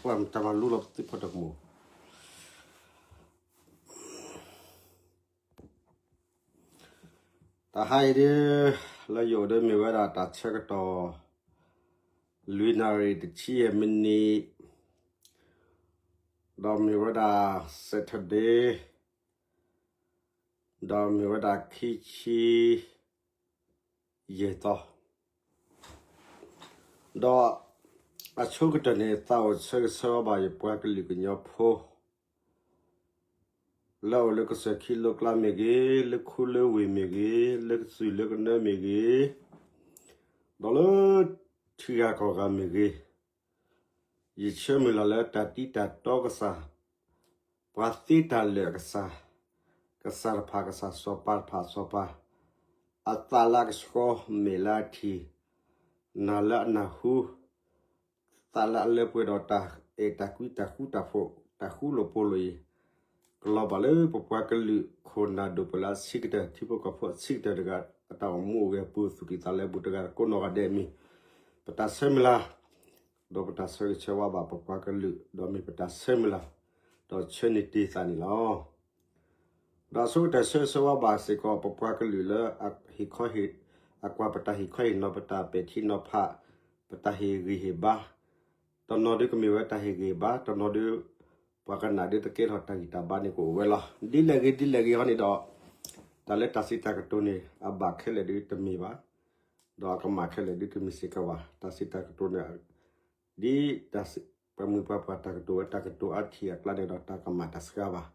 ပှၤမတၤမၤလူလီၤပသုးဖီတကမိၣ်. တဟါအံၤဒ် လၢယအိၣ်ဒီးမ့ၢ်ဝဲဒၣ်တၢ်ဆၢကတီၢ် လွံၢ်နၣ်ရံၣ်တဆံယဲၢ်မံးနံး, ဒီးမ့ၢ်ဝဲဒၣ် Saturday, ဒီးမ့ၢ်ဝဲဒၣ်ခံဆံ ယဲၢ်သီ, ဒီးအဆိကတၢၢ်န့ၣ် သးအိၣ်ဆၢဂ့ၤဆၢဝါဘၣ်ယပှၤကလုာ်ကညီဖိ လၢအအိၣ်လၢကစၢၢ်ခံလိကျါမ့ၢ်ဂ့ၤ, လၢခူလၢဝ့ၢ်မ့ၢ်ဂ့ၤ, လၢကစၢၢ်လၢကနၢမ့ၢ်ဂ့ၤ, ဒီးလၢထံဂၤကီၢ်ဂၤမ့ၢ်ဂ့ၤ, ယဆၢမုၢ်လၢ်လၢတၢ်တံတၢ်တီကစၢ်, ပှၤသ့တၢ်လၢာ်အကစၢ်, ကစၢ်တဖၣ်ကစၢ်, စီၤပၤတဖၣ်စီၤပၤ, အသးလၢအကဆှီ, မဲာ်လၢအထံၣ်, နၢ်လၢအနၢ်ဟူ, သးလၢအလၢပှဲၤဒီးတၢ်အဲၣ်တၢ်ကွံတၢ်ဃူတၢ်ဖိး, တၢ်ဃူလိာ်ဖိးလိာ်အံၤ, ကလီၤဘၣ်လၢပပှၤကလုာ်ခိၣ်နၢ်ဒိၣ်ပှၤလၢအဆံးကတၢၢ်, ထံဖိကီၢ်ဖိအဆံးကတၢၢ်တဂၤ အတၢ်အိၣ်မူအိၣ်ဂဲၤအပူၤ သူၣ်ကံၢ်သးလဲပူၤတဂၤကိးနီၢ်ဂၤဒဲးအမံၤ, ပတၢ်ဆၢမုၢ်လၢ်, ဒီးပတၢ်ဆၢဂ့ၤဆၢဝါဘၣ်ပပှၤကလုာ်, ဒီးမ့ၢ်ပတၢ်ဆၢမုၢ်လၢ်, ဒီးဆၢန့ၢ်တ့ၢ်သးန့ၣ်လီၤ. ဒီးအဆိကတၢၢ်ဆၢဂ့ၤဆၢဝါဘၣ်စ့ၢ်ကီး ပပှၤကလုာ်လၢအဟ့ၣ်ခီဟ့ၣ်, အကွၢ်ပတၢ်ဟ့ၣ်ခီဟ့ၣ်နီၤ, ပတၢ်ပဲာ်ထံနီၤဖး, ပတၢ်ဟ့ၣ်ဂံၢ်ဟ့ၣ်ဘါ, တနီၤဒုကမ့ၢ်ဝဲတၢ်ဟ့ၣ်ဂံၢ်ဟ့ၣ်ဘါ, တနီၤဒု ပှၤကနၣ်ဒုတကဲထီၣ်တၢ်ဂံၢ်တၢ်ဘါန့ၣ်ကအိၣ်ဝဲလီၤ. ဒ်လဲၣ်ဂ့ၤဒ်လဲၣ်ဂ့ၤဟီန့ၣ်ဒီး, တၢ်လၢတၢ်စံးတၢ်ကတိၤန့ၣ် အဘၣ်ခဲလၢာ်ဒုတမ့ၢ်ဘၣ်, ဒီးအကမၣ်ခဲလၢာ်ဒုတမ့ၢ်စ့ၢ်ကီးဘၣ်. တၢ်စံးတၢ်ကတိၤန့ၣ် ဒ်တၢ်စံး, ပှၤမုၢ်ပှၤပှၢ်တၢ်ကတိၤဝဲတၢ်ကတိၤအါထံၣ်အကျါန့ၣ်ဒီး တၢ်ကမၣ်တၢ်စှၤဘၣ်.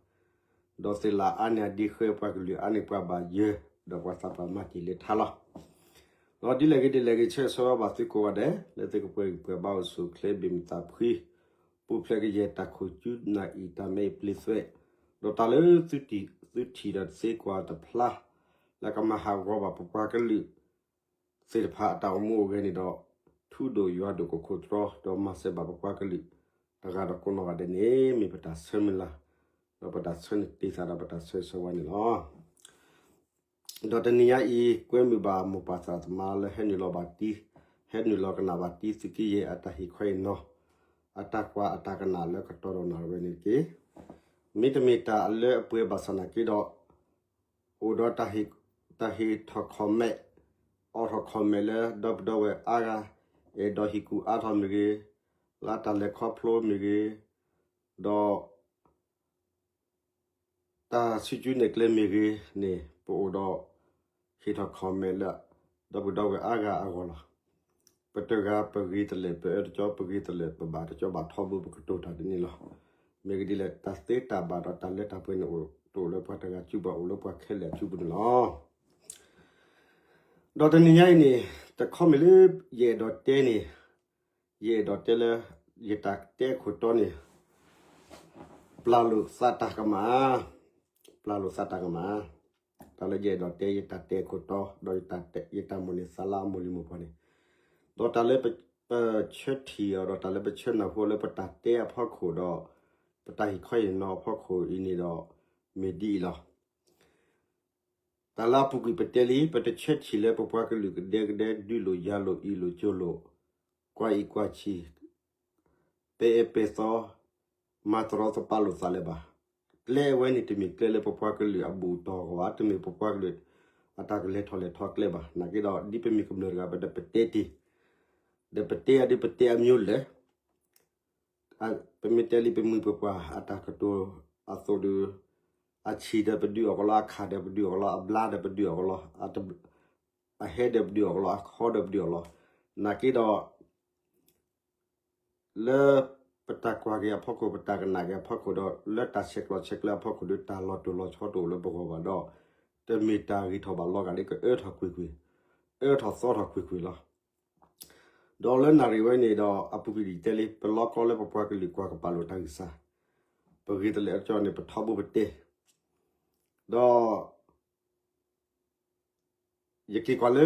ဒီးသ့ၣ်လၣ်အါန့ၢ်အဒံဃဲ ပှၤကလုာ်အါန့ၢ်ပှၤဘၣ်ယၢၤ, ဒီးပှၤသးပှၢ်မၤတ့ၢ်လၢထါလီၤ. ဒီးဒ်လဲၣ်ဂ့ၤဒ်လဲၣ်ဂ့ၤ ဆၢဂ့ၤဆၢဝါဘၣ်သုကိးဂၤဒဲး လၢသုကပှဲၤဂံၢ်ပှဲၤဘါအိၣ်ဆူၣ်အိၣ်ချ့ဘၣ်မုာ်သးဖှံ, ပူၤဖျဲးကယဲၢ်တၢ်ခိၣ်ကူနၢ်အံၣ်တၢ်မဲအံၤပျ့ၤသွဲး, ဒီးတၢ်လၢသုထံၣ်ဒီးသ့ကွၢ်တဖျါ လၢကမၤဟးဂီၤဘၣ်ပပှၤကလုာ်သ့ၣ်တဖၣ်အတၢ်အိၣ်မူအိၣ်ဂဲၤန့ၣ်ဒီး, ထူဒိၣ်ယွၤဒိၣ်ကိၢ်ခိၣ်တြီ, ဒီးမၤစၢၤဘၣ်ပပှၤကလုာ်တဂၤဒီးကိးနီၢ်ဂၤဒဲးန့ၣ် မ့ၢ်ပတၢ်ဆၢမုၢ်လၢ်, ဒီးပတၢ်ဆၢန့ၢ်တ့ၢ်သးဒီးပတၢ်ဆၢဂ့ၤဆၢဝါန့ၣ်လီၤ. ဒီးတနံၤညါအံၤ ကွဲမုာ်ဘၣ်မိၢ်ပၢ်သရၣ်သမါလၢဟဲနုာ်လီၤဘၣ်တံၢ်, ဟဲနုာ်လီၤကနၣ်ဘၣ်တံၢ်သုးက့ယဲၢ်အတၢ်ဟ့ၣ်ခီဟ့ၣ်နီၤ, အတၢ်ကွၢ်အတၢ်ကနၣ်လၢကတီၢ်ဒီးနၣ်ရံၣ်ဝဲန့ၣ်တက့ၢ်. မ့တမ့ၢ်တၢ်လၢအပှဲၤဘၣ်ဆၣ်နာ်က့ဒီး, အိၣ်ဒီးတၢ်ဟ့ၣ်ထီၣ် comment, အိးထီၣ် comment လၢဒီပုၢ်ဒီဝဲၢ်အါဂၤ, အဲၣ်ဒိးဟ့ၣ်ကူၣ်အါထီၣ်မ့ၢ်ဂ့ၤ, လၢတၢ်လဲၤခီဖျိမ့ၢ်ဂ့ၤ, ဒီး တၢ်ဆူၣ်ကၠူနဲၣ်ကျဲမ့ၢ်ဂ့ၤန့ၣ် ပအိၣ်ဒီးဟ့ၣ်ထီၣ် comment လၢ ဒီပုၢ်ဒီဝဲၢ်အါဂၤအဂီၢ်လီၤ. ပတဂၤပဂ့ၤတလၢာ် ပအၢတကၠီ ပဂ့ၤတလၢာ် ပဘၣ်တကၠီဘၣ်ထီဘိပကတိၤတၢ်ဒ်န့ၣ်လီၤ. မ့ၢ်ဂ့ၤဒ်လဲၣ် တၢ်သ့တၢ်ဘၣ်ဒီးတၢ်လၢတၢ်ပှဲၤန့ၣ် တအိၣ်လၢပှၤတဂၤစုပူၤ အိၣ်လၢပှၤခဲလၢာ်အစုပူၤန့ၣ်လီၤ. ဒီးတနံၤညါအံၤန့ၣ် တခီမ့ၢ်လၢ ယအဲၣ်ဒိးတဲန့ၣ်, ယအဲၣ်ဒိးတဲလၢ ယတၢ်တဲအခိၣ်တီန့ၣ် ပျၢ်လိာ်သးတၢ်ကမၣ်, ပျၢ်လိာ်သးတၢ်ကမၣ်, တၢ်လၢယအဲၣ်ဒိးတဲ ယတၢ်တဲအခိၣ်တီ ဒီးယတၢ်မိၣ်န့ၢ်သးလၢအမိၢ်လံၤမိၢ်ပှၢ်န့ၣ်, ဒီးတၢ်လၢပဆၢထံၣ်အီၤ ဒီးတၢ်လၢပဆၢနၢ်ဟူလၢပတၢ်တဲအဖီခိၣ်ဒီး ပတၢ်ဟ့ၣ်ခီဟ့ၣ်နီၤအဖီခိၣ်အံၤန့ၣ်ဒီး မ့ၢ်ဒ်အံၤလီၤ. တၢ်လၢအပူၤကွံာ်ပတဲလံ ပတဆၢထံၣ်လၢပပှၤကလုာ်ကဒဲကဒဲ ဒုးလိာ်ယၤလိာ် အံၤလိာ်ကၠိလိာ်, ကွၢ်အံၤကွၢ်ဆံး, ပဲအဲပဲသီ, မၤတရီသပးလိာ်သးလၢၤဘၣ်. ကျဲအဝဲန့ၣ်တမ့ၢ်ကျဲလၢပပှၤကလုာ်အဘူၣ်တီၢ်အဂီၢ်ဘၣ်, တမ့ၢ်ပပှၤကလုာ်အတၢ်ကလဲၤထီၣ်လဲၤထီကျဲဘၣ်. နာ်က့ဒီး ဒ်ပမ့ၢ်ကမျၢၢ်တဂၤ ပဒီးပတဲတ့ၢ်, ဒီးပတဲအဒုးပတဲအမျိုးလဲၣ် ပမ့ၢ်တဲလံပမိၢ်ပပှၢ်အတၢ်ကတိၤအသိးဒီး, အဆံၣ်ဒီးပဒုးအီၣ်ကလီ, အခၣ်ဒီးပဒုးအီၣ်ကလီ, အဘျါဒီးပဒုးအီၣ်ကလီ, အဟဲဒီးပဒုးအီၣ်ကလီ, အခီဒီးပဒုးအီၣ်ကလီ, နာ်က့ဒီး လၢပတၢ်ကွၢ်က့ၤအဖီခိၣ် ပတၢ်ကနၣ်က့ၤအဖီခိၣ်ဒီး လၢတၢ်ဆဲးကျိးဆဲးကျၢအဖီခိၣ်ဒီး တၢ်လီၤတိၢ်လီၤဆီတအိၣ်လၢပဂီၢ်ဘၣ်ဒီး တမ့ၢ်တၢ်ဂ့ၤထီၣ်ဘၣ်လီၤဂာ်လၢကအၢထီၣ်ကွ့ၢ်ကွ့ၢ်, အၢထီၣ်သီထီၣ်ကွ့ၢ်ကွ့ၢ်လီၤ. ဒီးလၢနၣ်ရံၣ်ဝဲန့ၣ်ဒီး အပူၤကွံာ်ဒ်တဲလံ ပလီကီလၢပပှၤကလုာ်ကွၢ်ကပာ်လိာ်တၢ်ဂံၢ်စၢ်, ပဂ့ၤတလၢာ်အကၠီန့ၣ် ပထီဘိပတဲ, ဒီး ယက့ၤကွၢ်လၢ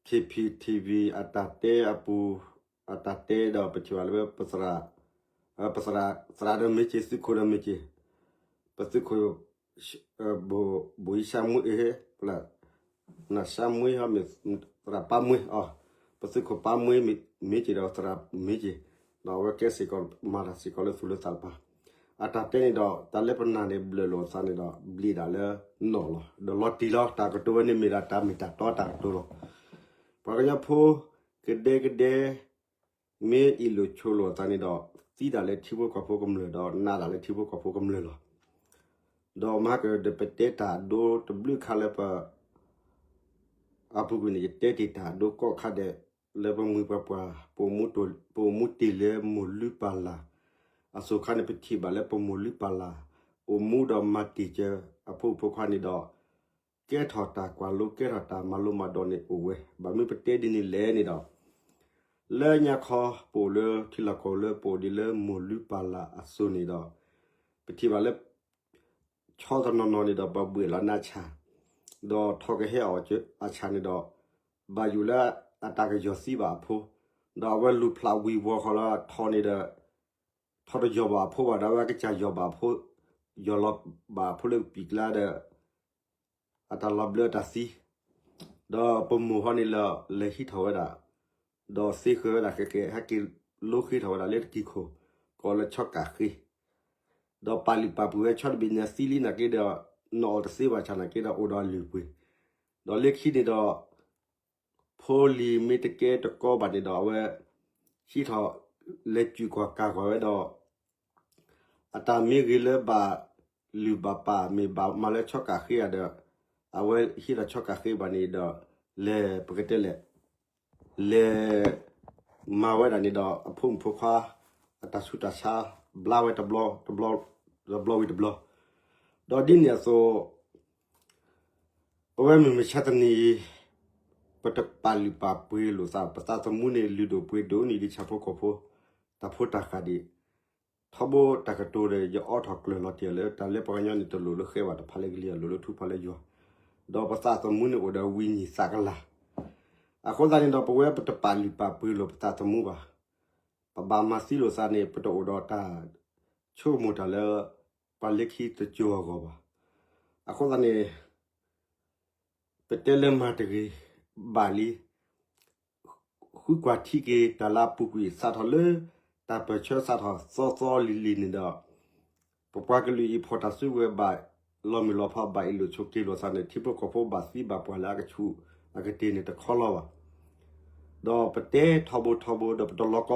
KPTV အတၢ်တဲအပူၤ, အတၢ်တဲဒီးပထံၣ်ဘၣ်လၢ ပသရၣ်, ပသရၣ်, သရၣ်ဒီးမ့ၢ်က့ၤ သုးခိၣ်ဒီးမ့ၢ်က့ၤ, ပသုးခိၣ် ဘိၣ်ယံၡါမှံ, နၢ်ရှါမှံ, သရၣ်ပၢ်မှံ, ပသုးခိၣ်ပၢ်မှံ မ့ၢ်က့ၤဒီးသရၣ်မ့ၢ်က့ၤ ဒီးအဝဲကဲစ့ၢ်ကီး မၤတၢ်စ့ၢ်ကီးလၢသူၣ်လၢသးတပၤ, အတၢ်တဲန့ၣ်ဒီး တၢ်လၢပနာ်န့ၣ်ဘျၢၣ်လိာ်သးန့ၣ်ဒီး ဘျ့ဒၣ်လၢနီၣ်လီၤ. ဒီးလီၤတံၢ်လီၤ တၢ်ကတိၤဝဲန့ၣ်မ့ၢ်ဒၣ်တၢ်မ့ၢ်တၢ်တီတၢ်ကတိၤလီၤ. ပှၤကညီဖိ ကဒဲကဒဲ မ့ၢ်အ့ၣ်လိာ်ဆိးလိာ်အသးန့ၣ်ဒီး သံဒၣ်လၢထံဖိကီၢ်ဖိကမျၢၢ်ဒီး နာ်ဒၣ်လၢထံဖိကီၢ်ဖိကမျၢၢ်လီၤ. ဒီးမဟါကဒီးပတဲတၢ်ဒိတဘျုးခါလၢပ အပူၤကွံာ်န့ၣ် ယတဲတ့ၢ်တၢ်ဒိကိးခါဒဲး လၢပမှံၤပှၤပှၢ် ပအိၣ်မူတ့ၢ်လၢမိၢ်လုၢ်ပၢ်လၢ် အစိၤခါန့ၣ် ပထံၣ်ဘၣ်လၢပမိၢ်လုၢ်ပၢ်လၢ် အိၣ်မူဒီးမၤတ့ၢ်ကၢအဖိမုၣ်ဖိခွါန့ၣ်ဒီး ကဲထီၣ်တၢ်ကွၢ်လိ ကဲထီၣ်တၢ်မၤလိမၤဒိးန့ၣ်အိၣ်ဝဲ, ဘၣ်မနုၤပတဲဒ်န့ၣ်လဲၣ်န့ၣ်ဒီး လၢညါခီ ပအိၣ်လၢထံလီၢ်ကီၢ်လၢပအိၣ်ဒံးလၢမိၢ်လုၢ်ပၢ်လၢ်အစိၤန့ၣ်ဒီး ပထံၣ်ဘၣ်လၢ ဆီတနီၤနီၤန့ၣ်ဒီး ပဘှဲၣ်လီၤန့ၢ်အဆၣ်, ဒီးထီၣ်ကဟဲအီၣ်အဆၣ်န့ၣ်ဒီး ဘၣ်ယိၣ်လၢအတၢ်ကယီၤသံဘၣ်အဖိ, ဒီးအဝဲလူၤဖျးဝံၤဝီၤဃီလၢထီန့ၣ်ဒီး ထီတယီၤဘၣ်အဖိဘၣ်ဒီး အဝဲကစၢ်ယီၤဘၣ်အဖိ, ယီၤလီၤဘၣ်အဖိလၢကပံာ်ကျါဒီး အတၢ်လီၤဘျၢအတၢ်သံ, ဒီးပမိၢ်ဟီန့ၣ်လီၤ လဲၤဟံးထီၣ်ဝဲဒၣ်, ဒီးသ့ဃၢၤဝဲဒၣ်ဃဲကဲ ဟဲက့ၤလိဃ့ထီၣ်ဝဲဒၣ်လၢတကံၢ်ခိၣ် ကိးလၢဆီကၣ်ဃ့, ဒီးပာ်လုၢ်ပာ်ပှ့ၤဝဲဆီတဘ့ၣ်ညါသံလံနာ်က့ဒီး နအီၣ်တသ့ဘၣ်ဆၣ်နာ်က့ဒီး အိၣ်ဒီးအလုၢ်အပှ့ၤ, ဒီးလၢခံန့ၣ်ဒီး ဖိလံၤမ့ၢ်တကဲတကီဘၣ်န့ၣ်ဒီး အဝဲ ဟံးထီၣ် လဲၤစူၣ်ကွၢ်ကၢ်ကွၢ်ဝဲဒီး အတၢ်မ့ၢ်ဂ့ၤလၢဘၣ်လုၢ်ဘၣ်ပာ် မ့ၢ်ဘၣ်မၤလၢဆီကၣ်ဃ့ဧါဒီး အဝဲဟံးထီၣ်ဆီကၣ်ဃ့ဘၣ်န့ၣ်ဒီး လဲၤပကတဲလဲၣ် လဲၤမၤဝဲဒၣ်န့ၣ်ဒီး အဖိမုၣ်ဖိခွါ အတၢ်ဆူးတၢ်ဆါ ဘျါဝဲတဘျီ တဘျီ တဘျီဝံၤတဘျီ, ဒီးဒ်န့ၣ်အသိး ပဝဲမုၢ်မဆါတနံၤအံၤ ပတပာ်လုၢ်ပာ်ပှ့ၤလိာ်သး ပသးသမူန့ၣ် လုၢ်ဒိၣ်ပှ့ၤဒိၣ်န့ၣ် ဒ်ဆၣ်ဖိကီၢ်ဖိ တၢ်ဖိတၢ်ဃၢ်ဒံး, ထီဘိတၢ်ကတိၤဒီး ယအိးထီၣ်ကျၢၢ်လီၤတံၢ်အီၤလၢ တၢ်လၢပှၤကညီန့ၣ် တလိၣ်လၢဃဲဘၣ်တဖၣ်လၢကလံၤ အလိၣ်လၢထူဖးလၢယွၤ, ဒီးပသးသမူန့ၣ်အိၣ်ဒီး ဝိညာဉ်သးကလၤ, အဃိသတးန့ၣ်ဒီး ပဝဲပတပာ်လုၢ်ပာ်ပှ့ၤလိာ်ပသးသမူဘၣ်, ပဘၣ်မၤသံလိာ်သးန့ၣ် ပတအိၣ်ဒီးတၢ်ဆိကမိၣ်တၢ်လၢ ပှၤလၢခံတစိၤအဂီၢ်ဘၣ်. အဃိသတးန့ၣ် ပတဲလၢမၤတဂ့ၤဘၣ်လံ, ဃုကွၢ်ထံက့ၤတၢ်လၢအပူၤကွံာ် စးထီၣ်လၢ တၢ်ပၢၢ်ဆၢစးထီၣ်သီသီလံၤလံၤန့ၣ်ဒီး ပပှၤကလုာ်အံၤဖီၣ်တၢ်စုကဝဲၤဘၣ် လီၤမုၢ်လီၤဖးဘၣ်အ့ၣ်လိာ်ဆိးက့လိာ်သးန့ၣ် ထံဖိကီၢ်ဖိဘၣ်သံဘၣ်ပှၢ်လၢအကဆူးအကတ့ၢ်န့ၣ်တခီလီၤဘၣ်. ဒီးပတဲထီဘိထီဘိဒီးပတလီၤကီဘၣ်, ပသုးမုၢ်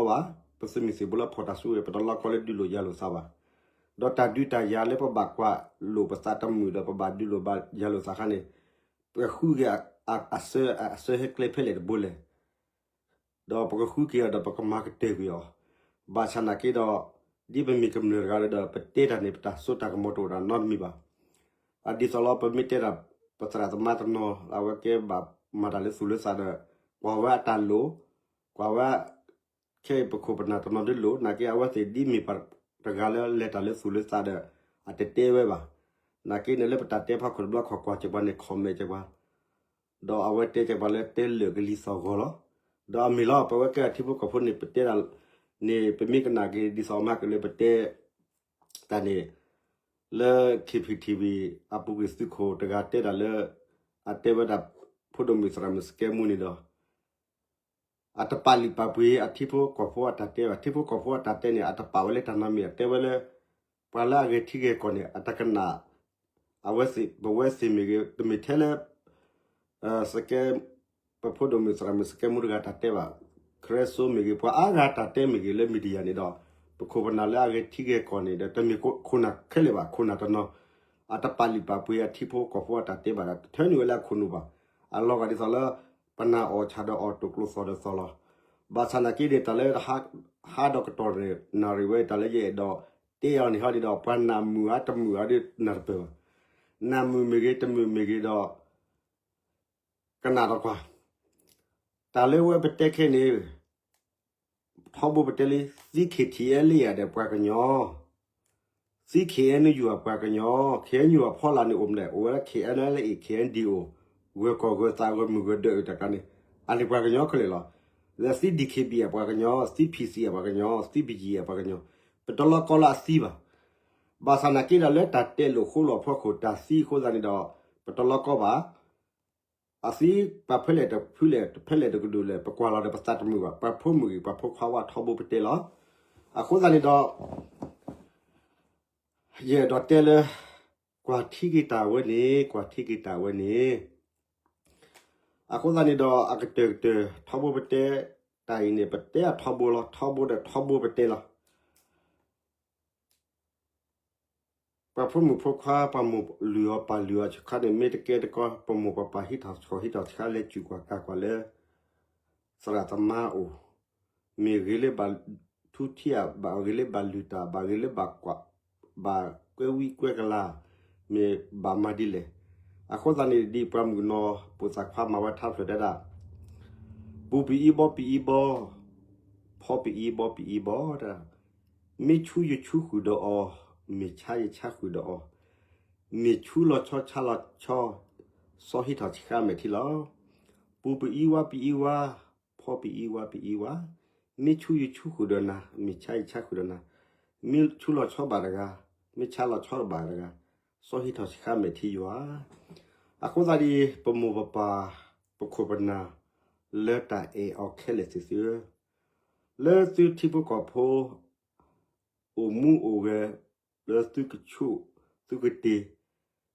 သံၣ်ဘိလၢဖီၣ်တၢ်စုကဝဲၤ ပတလီၤကီလၢဒုးလိာ်ယၤလိာ်သးဘၣ်. ဒီးတၢ်ဒုးတၢ်ယၤလၢပဘၣ်ကွၢ်လိာ်ပသးတမုာ်ဒီးပဘၣ်ဒုးလိာ်ဘၣ်ယၤလိာ်သးခါန့ၣ် ပဃုက့ၤအစၢၤဟဲကျဲဖဲလဲၣ်တဘိလဲၣ် ဒီးပကဃုက့ၤအီၤဒီးပကမၤကတၢၢ်ကွံာ်အီၤ, ဘၣ်ဆၣ်နာ်က့ဒီး ဒ်ပမ့ၢ်ကမျၢၢ်တဂၤဒီး ပတဲတၢ်န့ၣ် ပတၢ်စိတၢ်ကမီၤတအိၣ်ဒၣ်နီတမံၤဘၣ်. အဒ်သိးလီၤ ပမ့ၢ်တဲဒၣ် ပသရၣ်သမါတနီၤ အဝဲကဲဘၣ်မၤတၢ်လၢသူၣ်လၢသးဒီး ကွၢ်ဝဲအတၢ်လိၣ်, ကွၢ်ဝဲ ခဲအံၤပခိၣ်ပနၢ်တနီၤဒ်လိၣ် နာ်က့အဝဲသ့ၣ်ဒ်မ့ၢ်ပှၤတဂၤလၢလဲၤတၢ်လၢသူၣ်လၢသးဒီး အတတဲဝဲဘၣ်. နာ်က့န့ၣ်လၢပတၢ်တဲဖးခိၣ်တဘျီခီၣ်ကွၢ်စၢၤပှၤန့ၣ် comment စၢၤပှၤ ဒီးအဝဲတဲစၢၤပှၤလၢတဲလၢာ်ကလံၤသီၣ်ဂီၤလီၤ. ဒီးအမ့ၢ်လီၤ ပဝဲကဲထံဖိကီၢ်ဖိန့ၣ် ပတဲဒၣ်န့ၣ် ပမ့ၢ်ကနၣ်က့ၤဒ်သိးမၤကလၢပတဲတၢ်န့ၣ် လၢ KPTV အပူၤကွံာ်သုးခိၣ်တဂၤတဲဒၣ်လၢ အတဲဝဲဒၣ် ဖိဒိၣ်မုၣ်သရၣ်မုၣ်စကဲမူန့ၣ်ဒီး အတပာ်လုၢ်ပာ်ပှ့ၤအထံဖိကီၢ်ဖိအတၢ်တဲဘၣ်. ထံဖိကီၢ်ဖိအတၢ်တဲန့ၣ် အတပာ်ဝဲလၢတၢ်နီတမံၤ အတဲဝဲလၢ ပှၤလၢအဂဲၤထံဂဲၤကီၢ်န့ၣ် အတကနၣ် အဝဲသ့ၣ် ပဝဲသ့ၣ်မ့ၢ်ဂ့ၤ တမ့ၢ်ထဲလၢ စကဲ ပဖိဒိၣ်မုၣ်သရၣ်မုၣ်စကဲမူတဂၤတၢ်တဲဘၣ်. ခရၢစိမ့ၢ်ဂ့ၤ ပှၤအါဂၤတၢ်တဲမ့ၢ်ဂ့ၤ လၢ media န့ၣ်ဒီး ပခိၣ်ပနၢ်လၢအဂဲၤထံဂဲၤကီၢ်န့ၣ်ဒီး တမ့ၢ်ခိၣ်နၢ်ခဲလၢာ်ဘၣ်. ခိၣ်နၢ်တနီၤ အတပာ်လုၢ်ပာ်ပှ့ၤအထံဖိကီၢ်ဖိအတၢ်တဲဘၣ်ဒီး တထၢနုာ်ဝဲလၢအခိၣ်နူာ်ဘၣ်. အလီၤဂာ်ဒ်သိးလၢ ပနၢ်အီၣ်ဆၣ်ဒီးအီၣ်တိၢ်ကျိသီၣ်ဒီးသီၣ်လီၤ. ဘၣ်ဆၣ်နာ်က့န့ၣ် တၢ်လၢ ဟါဒီးကတီၢ်န့ၣ် နၣ်ရံၣ်ဝဲ တၢ်လၢယအဲၣ်ဒိးတဲအီၤန့ၣ်ဟီဒ်ဒီး ပှၤနၢ်မုာ်အါတမုာ်အါဒ်နၢ်တပၢၢ်ဘၣ်. နၢ်မုာ်မ့ၢ်ဂ့ၤ တမုာ်မ့ၢ်ဂ့ၤဒီး ကနၣ်ဒီးကွၢ် တၢ်လၢဝဲပတဲခဲန့ၣ် ထီဘိပတဲလံ သံ KTLA ဒီးပှၤကညီ, သံ KNU အပှၤကညီ, KNU အဖီလာ်န့ၣ်အိၣ်မနုၤလဲၣ်, အိၣ်ဝဲဒၣ် KNLA KNDO ဂၢၢ်ကီၢ်ဂၢၢ်သးဂၢၢ်မုၢ်ဂၢၢ်ဒၢးတၢ်ကျါန့ၣ် အန့ၣ်ပှၤကညီခဲလၢာ်လီၤ. ဒီးသံ DKBA အပှၤကညီ, သံ PC အပှၤကညီ, သံ BGF အပှၤကညီ, ပတလီၤကီလၢအသံဘၣ်. ဘၣ်ဆၣ်နာ်က့ဒီးလၢတၢ်တဲလိာ်ဃိလိာ်အဖီခိၣ် တၢ်သံအဃိသတးန့ၣ်ဒီး ပတလီၤကီဘၣ်. အသံပှၤဖဲလဲၣ်တဖုလဲၣ် တဖဲလဲၣ်တကဒိၣ်လဲၣ် ပကွၢ်လီၤဒီးပသးတမုာ်ဘၣ်. ပှၤဖိမုၣ်ဂ့ၤ ပှၤဖိခွါဝဲထီဘိပတဲလီၤ. အဃိသတးန့ၣ်ဒီး ယအဲၣ်ဒိးတဲလၢ ကွၢ်ထံက့ၤတၢ်ဝဲန့ၣ်, ကွၢ်ထံက့ၤတၢ်ဝဲန့ၣ်, အဃိသတးန့ၣ်ဒီး အကတၢၢ်ကတၢၢ် ထီဘိပတဲ တၢ်အံၤန့ၣ် ပတဲအထီဘိလီၤ. ထီဘိဒီးထီဘိပတဲလီၤ. ပှၤဖိမုၣ်ဖိခွါ ပှၤမိၢ်လုၢ်အီၤပၢ်လုၢ်အီၤဆခါန့ၣ် မ့ၢ်တကဲတကီ ပမိၢ်ပပၢ်ဟံးထီၣ်ဆီၣ်ဟံးထီၣ်ဆခါ လဲၤစူၢ်ကွၢ်ကၤကွၢ်လၢ သရၣ်သမါအအိၣ်, မ့ၢ်ဂ့ၤလၢဘၣ်ထူထံဧါ, ဘၣ်ဂ့ၤလၢဘၣ်လုၢ်တၢ်, ဘၣ်ဂ့ၤလၢဘၣ်ကွၢ်, ဘၣ်ကွဲဝံကွဲကလၤ, မ့ၢ်ဘၣ်မၤဒ်လဲၣ်. အဃိသတးန့ၣ် ဒ်ပှၤမုၣ်ကနီၤ ပိာ်သၣ်ခွါမၤဝဲထါဖျၢၣ်တဲဒၣ်, ပူၤပအံဘီပအံဘီ, ဖီပအံဘီပအံဘီ, မ့ၢ်ဆူယဆူဃုာ်ဒီးအီၤ, မ့ၢ်ဆါယဆါဃုာ်ဒီးအီၤ, မ့ၢ်ဆူလီၤဆီဆါလီၤဆီ, စီၤဟံးထီၣ်ဆံးဃာ်မဲာ်ထံလီၤ. ပူၤပအံဝါပအံဝါ, ဖီပအံဝါပအံဝါ, မ့ၢ်ဆူယဆူဃုာ်ဒီးနၤ, မ့ၢ်ဆါယဆါဃုာ်ဒီးနၤ, မ့ၢ်ဆူလီၤဆီဘၣ်တဂၤ, မ့ၢ်ဆါလီၤဆီတဘၣ်တဂၤ, စီၤဟံးထီၣ်ဆံးဃာ်မဲာ်ထံယွၤ. အဃိသတးဒီး ပမိၢ်ပပၢ် ပခိၣ်ပနၢ် လၢတၢ်အဲၣ်အီၤခဲလၢာ်သ့ၣ်သုဧၢ, လၢသုထံဖိကီၢ်ဖိ အိၣ်မူအိၣ်ဂဲၤ လၢသုကဆူၣ် သုကတ့ၢ်,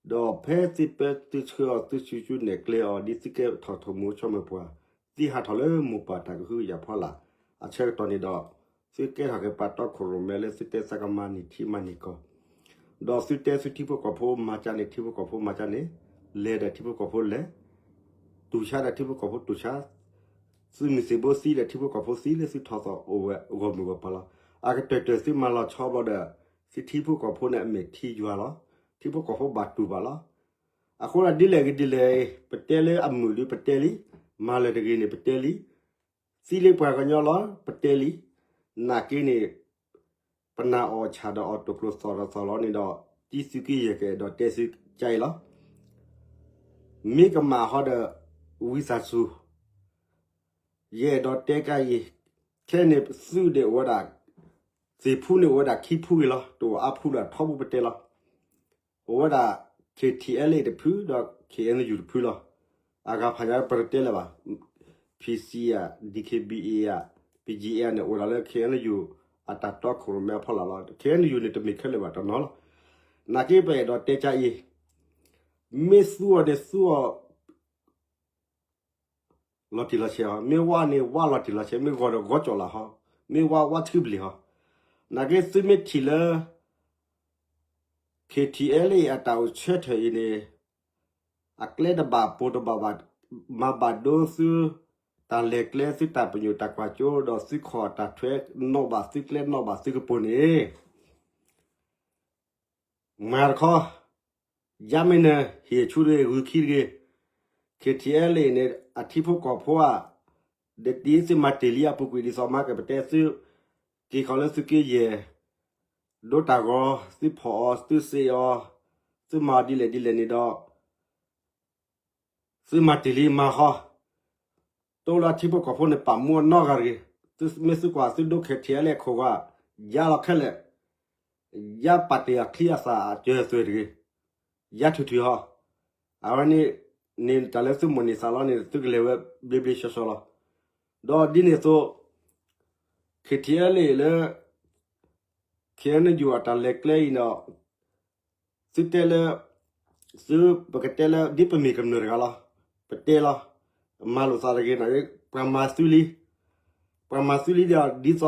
ဒီးဖဲသုပၢသုဆှၢအီၤ သုဆူၣ်ဆူၣ်နဲၣ်ကျဲအီၤ ဒ်သုကဲထီၣ်ထိၣ်မူဆိကမိၣ်ပှၤ, သုဟးထီၣ်လၢမိၢ်ပၢ်တၢ်ကဟုကယာ်ဖီလာ်, အဆၢကတီၢ်န့ၣ်ဒီး သုကဲထီၣ်က့ၤပှၤတီခိၣ်ရိၣ်မဲလၢသုတဲသးကမၤန့ၢ်ထံမၤန့ၢ်ကီၢ်, ဒီးသုတဲသုထံဖိကီၢ်ဖိမၤကၢန့ၣ် ထံဖိကီၢ်ဖိမၤကၢန့ၣ်, လဲၤဒီးထံဖိကီၢ်ဖိလဲၤ, တူၢ်ဆါဒီးထံဖိကီၢ်ဖိတူၢ်ဆါ, သုးမုၢ်သံၣ်ဘိသံဒီးထံဖိကီၢ်ဖိသံလၢသုထီၣ်သီၣ်အိၣ်ဝဲဂီၢ်မုၢ်ဂီၢ်ပၤလီၤ. အကတၢၢ်တၢၢ်သုမၤလီၤဆီဘျီဒီး သုထံဖိကီၢ်ဖိန့ၣ်အမဲာ်ထံယွၤလီၤ. ထံဖိကီၢ်ဖိဘၣ်တူၢ်ဘၣ်လီၤ. အဃိဒ်လဲၣ်ဂ့ၤဒ်လဲၣ်, ပတဲလၢအမုာ်ဒီးပတဲလံ, မၤလၢၤတဂ့ၤန့ၣ်ပတဲလံ, သံလၢပှၤကညီလီၤ ပတဲလံ, နာ်က့န့ၣ် ပနာ်အီၣ်ဆၣ်ဒီးအီၣ်တိၢ်ကျိၤသီၣ်ဒီးသီၣ်လီၤန့ၣ်ဒီး တံသုးက့ယဲၢ်ကအဲၣ်ဒိးတဲသုကအံၤလီၤ. မ့ၢ်ကမၣ်ဟီဒီး ဝံသးစူၤ ယအဲၣ်ဒိးတဲကအံၤ, ခဲန့ၣ်သုးန့ၣ်အိၣ်ဝဲဒၣ်, သ့ၣ်ဖူန့ၣ်အိၣ်ဝဲဒၣ်ခံဖူဂ့ၤလီၤ, တအိၣ်အါဖူလၢအထီဘိပတဲလီၤ. အိၣ်ဝဲဒၣ် ခ့ၣ်ထံၣ်အဲလ့ၣ် တဖုဒီး ခ့ၣ်အဲၣ်ယူၣ် တဖုလီၤ. အဂၤဖးယၤပတတဲလၢၤဘၣ်, ဖံစံယၤ, ဒံၣ်ခ့ၣ်ဘံၣ်အ့ယၤ, ပံၣ်ကၠံၣ်အဲၣ်န့ၣ် အိၣ်ဒၣ်လၢ ခ့ၣ်အဲၣ်ယူၣ် အတၢ်တီခိၣ်ရိၣ်မဲအဖီလာ်လီၤ. ခ့ၣ်အဲၣ်ယူၣ်န့ၣ် တမ့ၢ်ခဲလၢာ်ဘၣ်တနီၤလီၤ. နာ်က့ပအဲၣ်ဒိးတဲကအံၤ, မ့ၢ်သူအီၤန့ၣ်သူအီၤ လီၤတံၢ်လီၤဆဲးဟီ, မ့ၢ်ဝါန့ၣ်ဝါလီၤတံၢ်လီၤဆဲး, မ့ၢ်ဂီၤဒီးဂီၤကၠီၣ်လၢဟီ, မ့ၢ်ဝါဝါထုဘျ့ၣ်ဟီ. နာ်က့သုမ့ၢ်ထံၣ်လၢ ခ့ၣ်ထံၣ်အဲလ့ၣ် အတၢ်အိၣ်ဆၢထၢၣ်အံၤန့ၣ် အကျဲတဘၣ်ပိၤတဘၣ်ဘၣ်, မၤဘၣ်ဒိသု တၢ်လဲၤကျဲ သုတၢ်ပညိၣ်တၢ်ကွၢ်စိ ဒီးသုခီၣ်တၢ်ထွဲ နီၣ်ဘၣ်သုကျဲနီၣ်ဘၣ်သုကပိၤန့ၣ် မၤတခီ, ယါမ့ၢ်နဟ့ၣ်ဆူတဂ့ၤ ဂုၤခံတဂ့ၤ, ခ့ၣ်ထံၣ်အဲလ့ၣ်န့ၣ် အထံဖိကီၢ်ဖိဧါ, ဒီးဒ်သုမၤတ့ၢ်လံအပူၤကွံာ်ဒ်သိးမၤကပတဲသု, က့ၤခီလၢသုးက့ယဲၢ်, ဒိတၢ်ဂီၤ သုဖီၣ်အီၤ သုစ့းအီၤ, သုမၤအီၤဒ်လဲၣ်ဒ်လဲၣ်န့ၣ်ဒီး သုမၤတ့ၢ်လံမၤဃီ, တိလၢအထံဖိကီၢ်ဖိန့ၣ် ပာ်မူအနီၢ်ဂၤတဂ့ၤ, သုမ့ၢ်သုကွၢ်သုဒိခ့ၣ်ထံၣ်အဲလ့ၣ်အခိၣ်ဂၤ, ယါလီၤခဲလၢာ်, ယါပာ်တ့ၢ်အချံအသၣ်အစၢၤအသွဲၣ်တဂ့ၤ, ယါထုးထုးဟီ, အဝဲန့ၣ်, န့ၣ်တၢ်လၢသုမိၣ်န့ၢ်သးလီၤန့ၣ် သုကလဲၤဝဲဘျ့ဘျ့ဆှီဆှီလီၤ. ဒီးဒ်န့ၣ်အသိး, ခ့ၣ်ထံၣ်အဲလ့ၣ်လၢ ခ့ၣ်အဲၣ်ယူၣ်အတၢ်လဲၤကျဲအံၤဒီး သုတဲလၢ သုပကတဲလၢ ဒ်ပမ့ၢ်ကမျၢၢ်တဂၤလီၤ. ပတဲလီၤ. မၤလိာ်သးတဂ့ၤန့ၣ် ပှၤမၤသုလံ, ပှၤမၤသုလံဒီး ဒ်သိး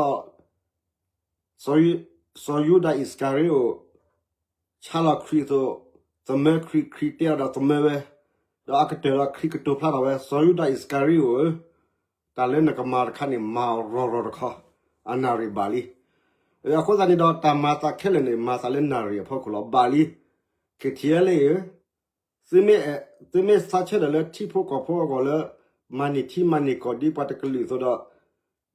စီၤယူဒၤအံၣ်စကၤရံအိၣ် ဆါလီၤခရံာ်အသိး, သမၢခရံာ်, ခရံာ်တဲအီၤဒီးသမၢဝဲ, ဒီးအကတၢၢ်ဒီးခရံာ်ကတိၤဖျါထီၣ်ဝဲ, စီၤယူဒၤအံၣ်စကၤရံအိၣ်ဧၢ, တၢ်လၢနကမၤတခါန့ၣ် မၤအီၤရီၤရီၤတခီ, အနၣ်ရံၣ်ဘၣ်လံ. အဃိသတးန့ၣ်ဒီး တၢ်မၤသးခဲလၢာ်န့ၣ် မၤသးလၢနၣ်ရံၣ်အဖီခိၣ်လီၤ. ဘၣ်လံ. ခ့ၣ်ထံၣ်အဲလ့ၣ်ဧၢ, သုမ့ၢ်ဆါဆၢထၢၣ်လၢထံဖိကီၢ်ဖိအဂီၢ်လၢ မၤန့ၢ်ထံမၤန့ၢ်ကီၢ်ဒ်ပှၤတကလုာ်အ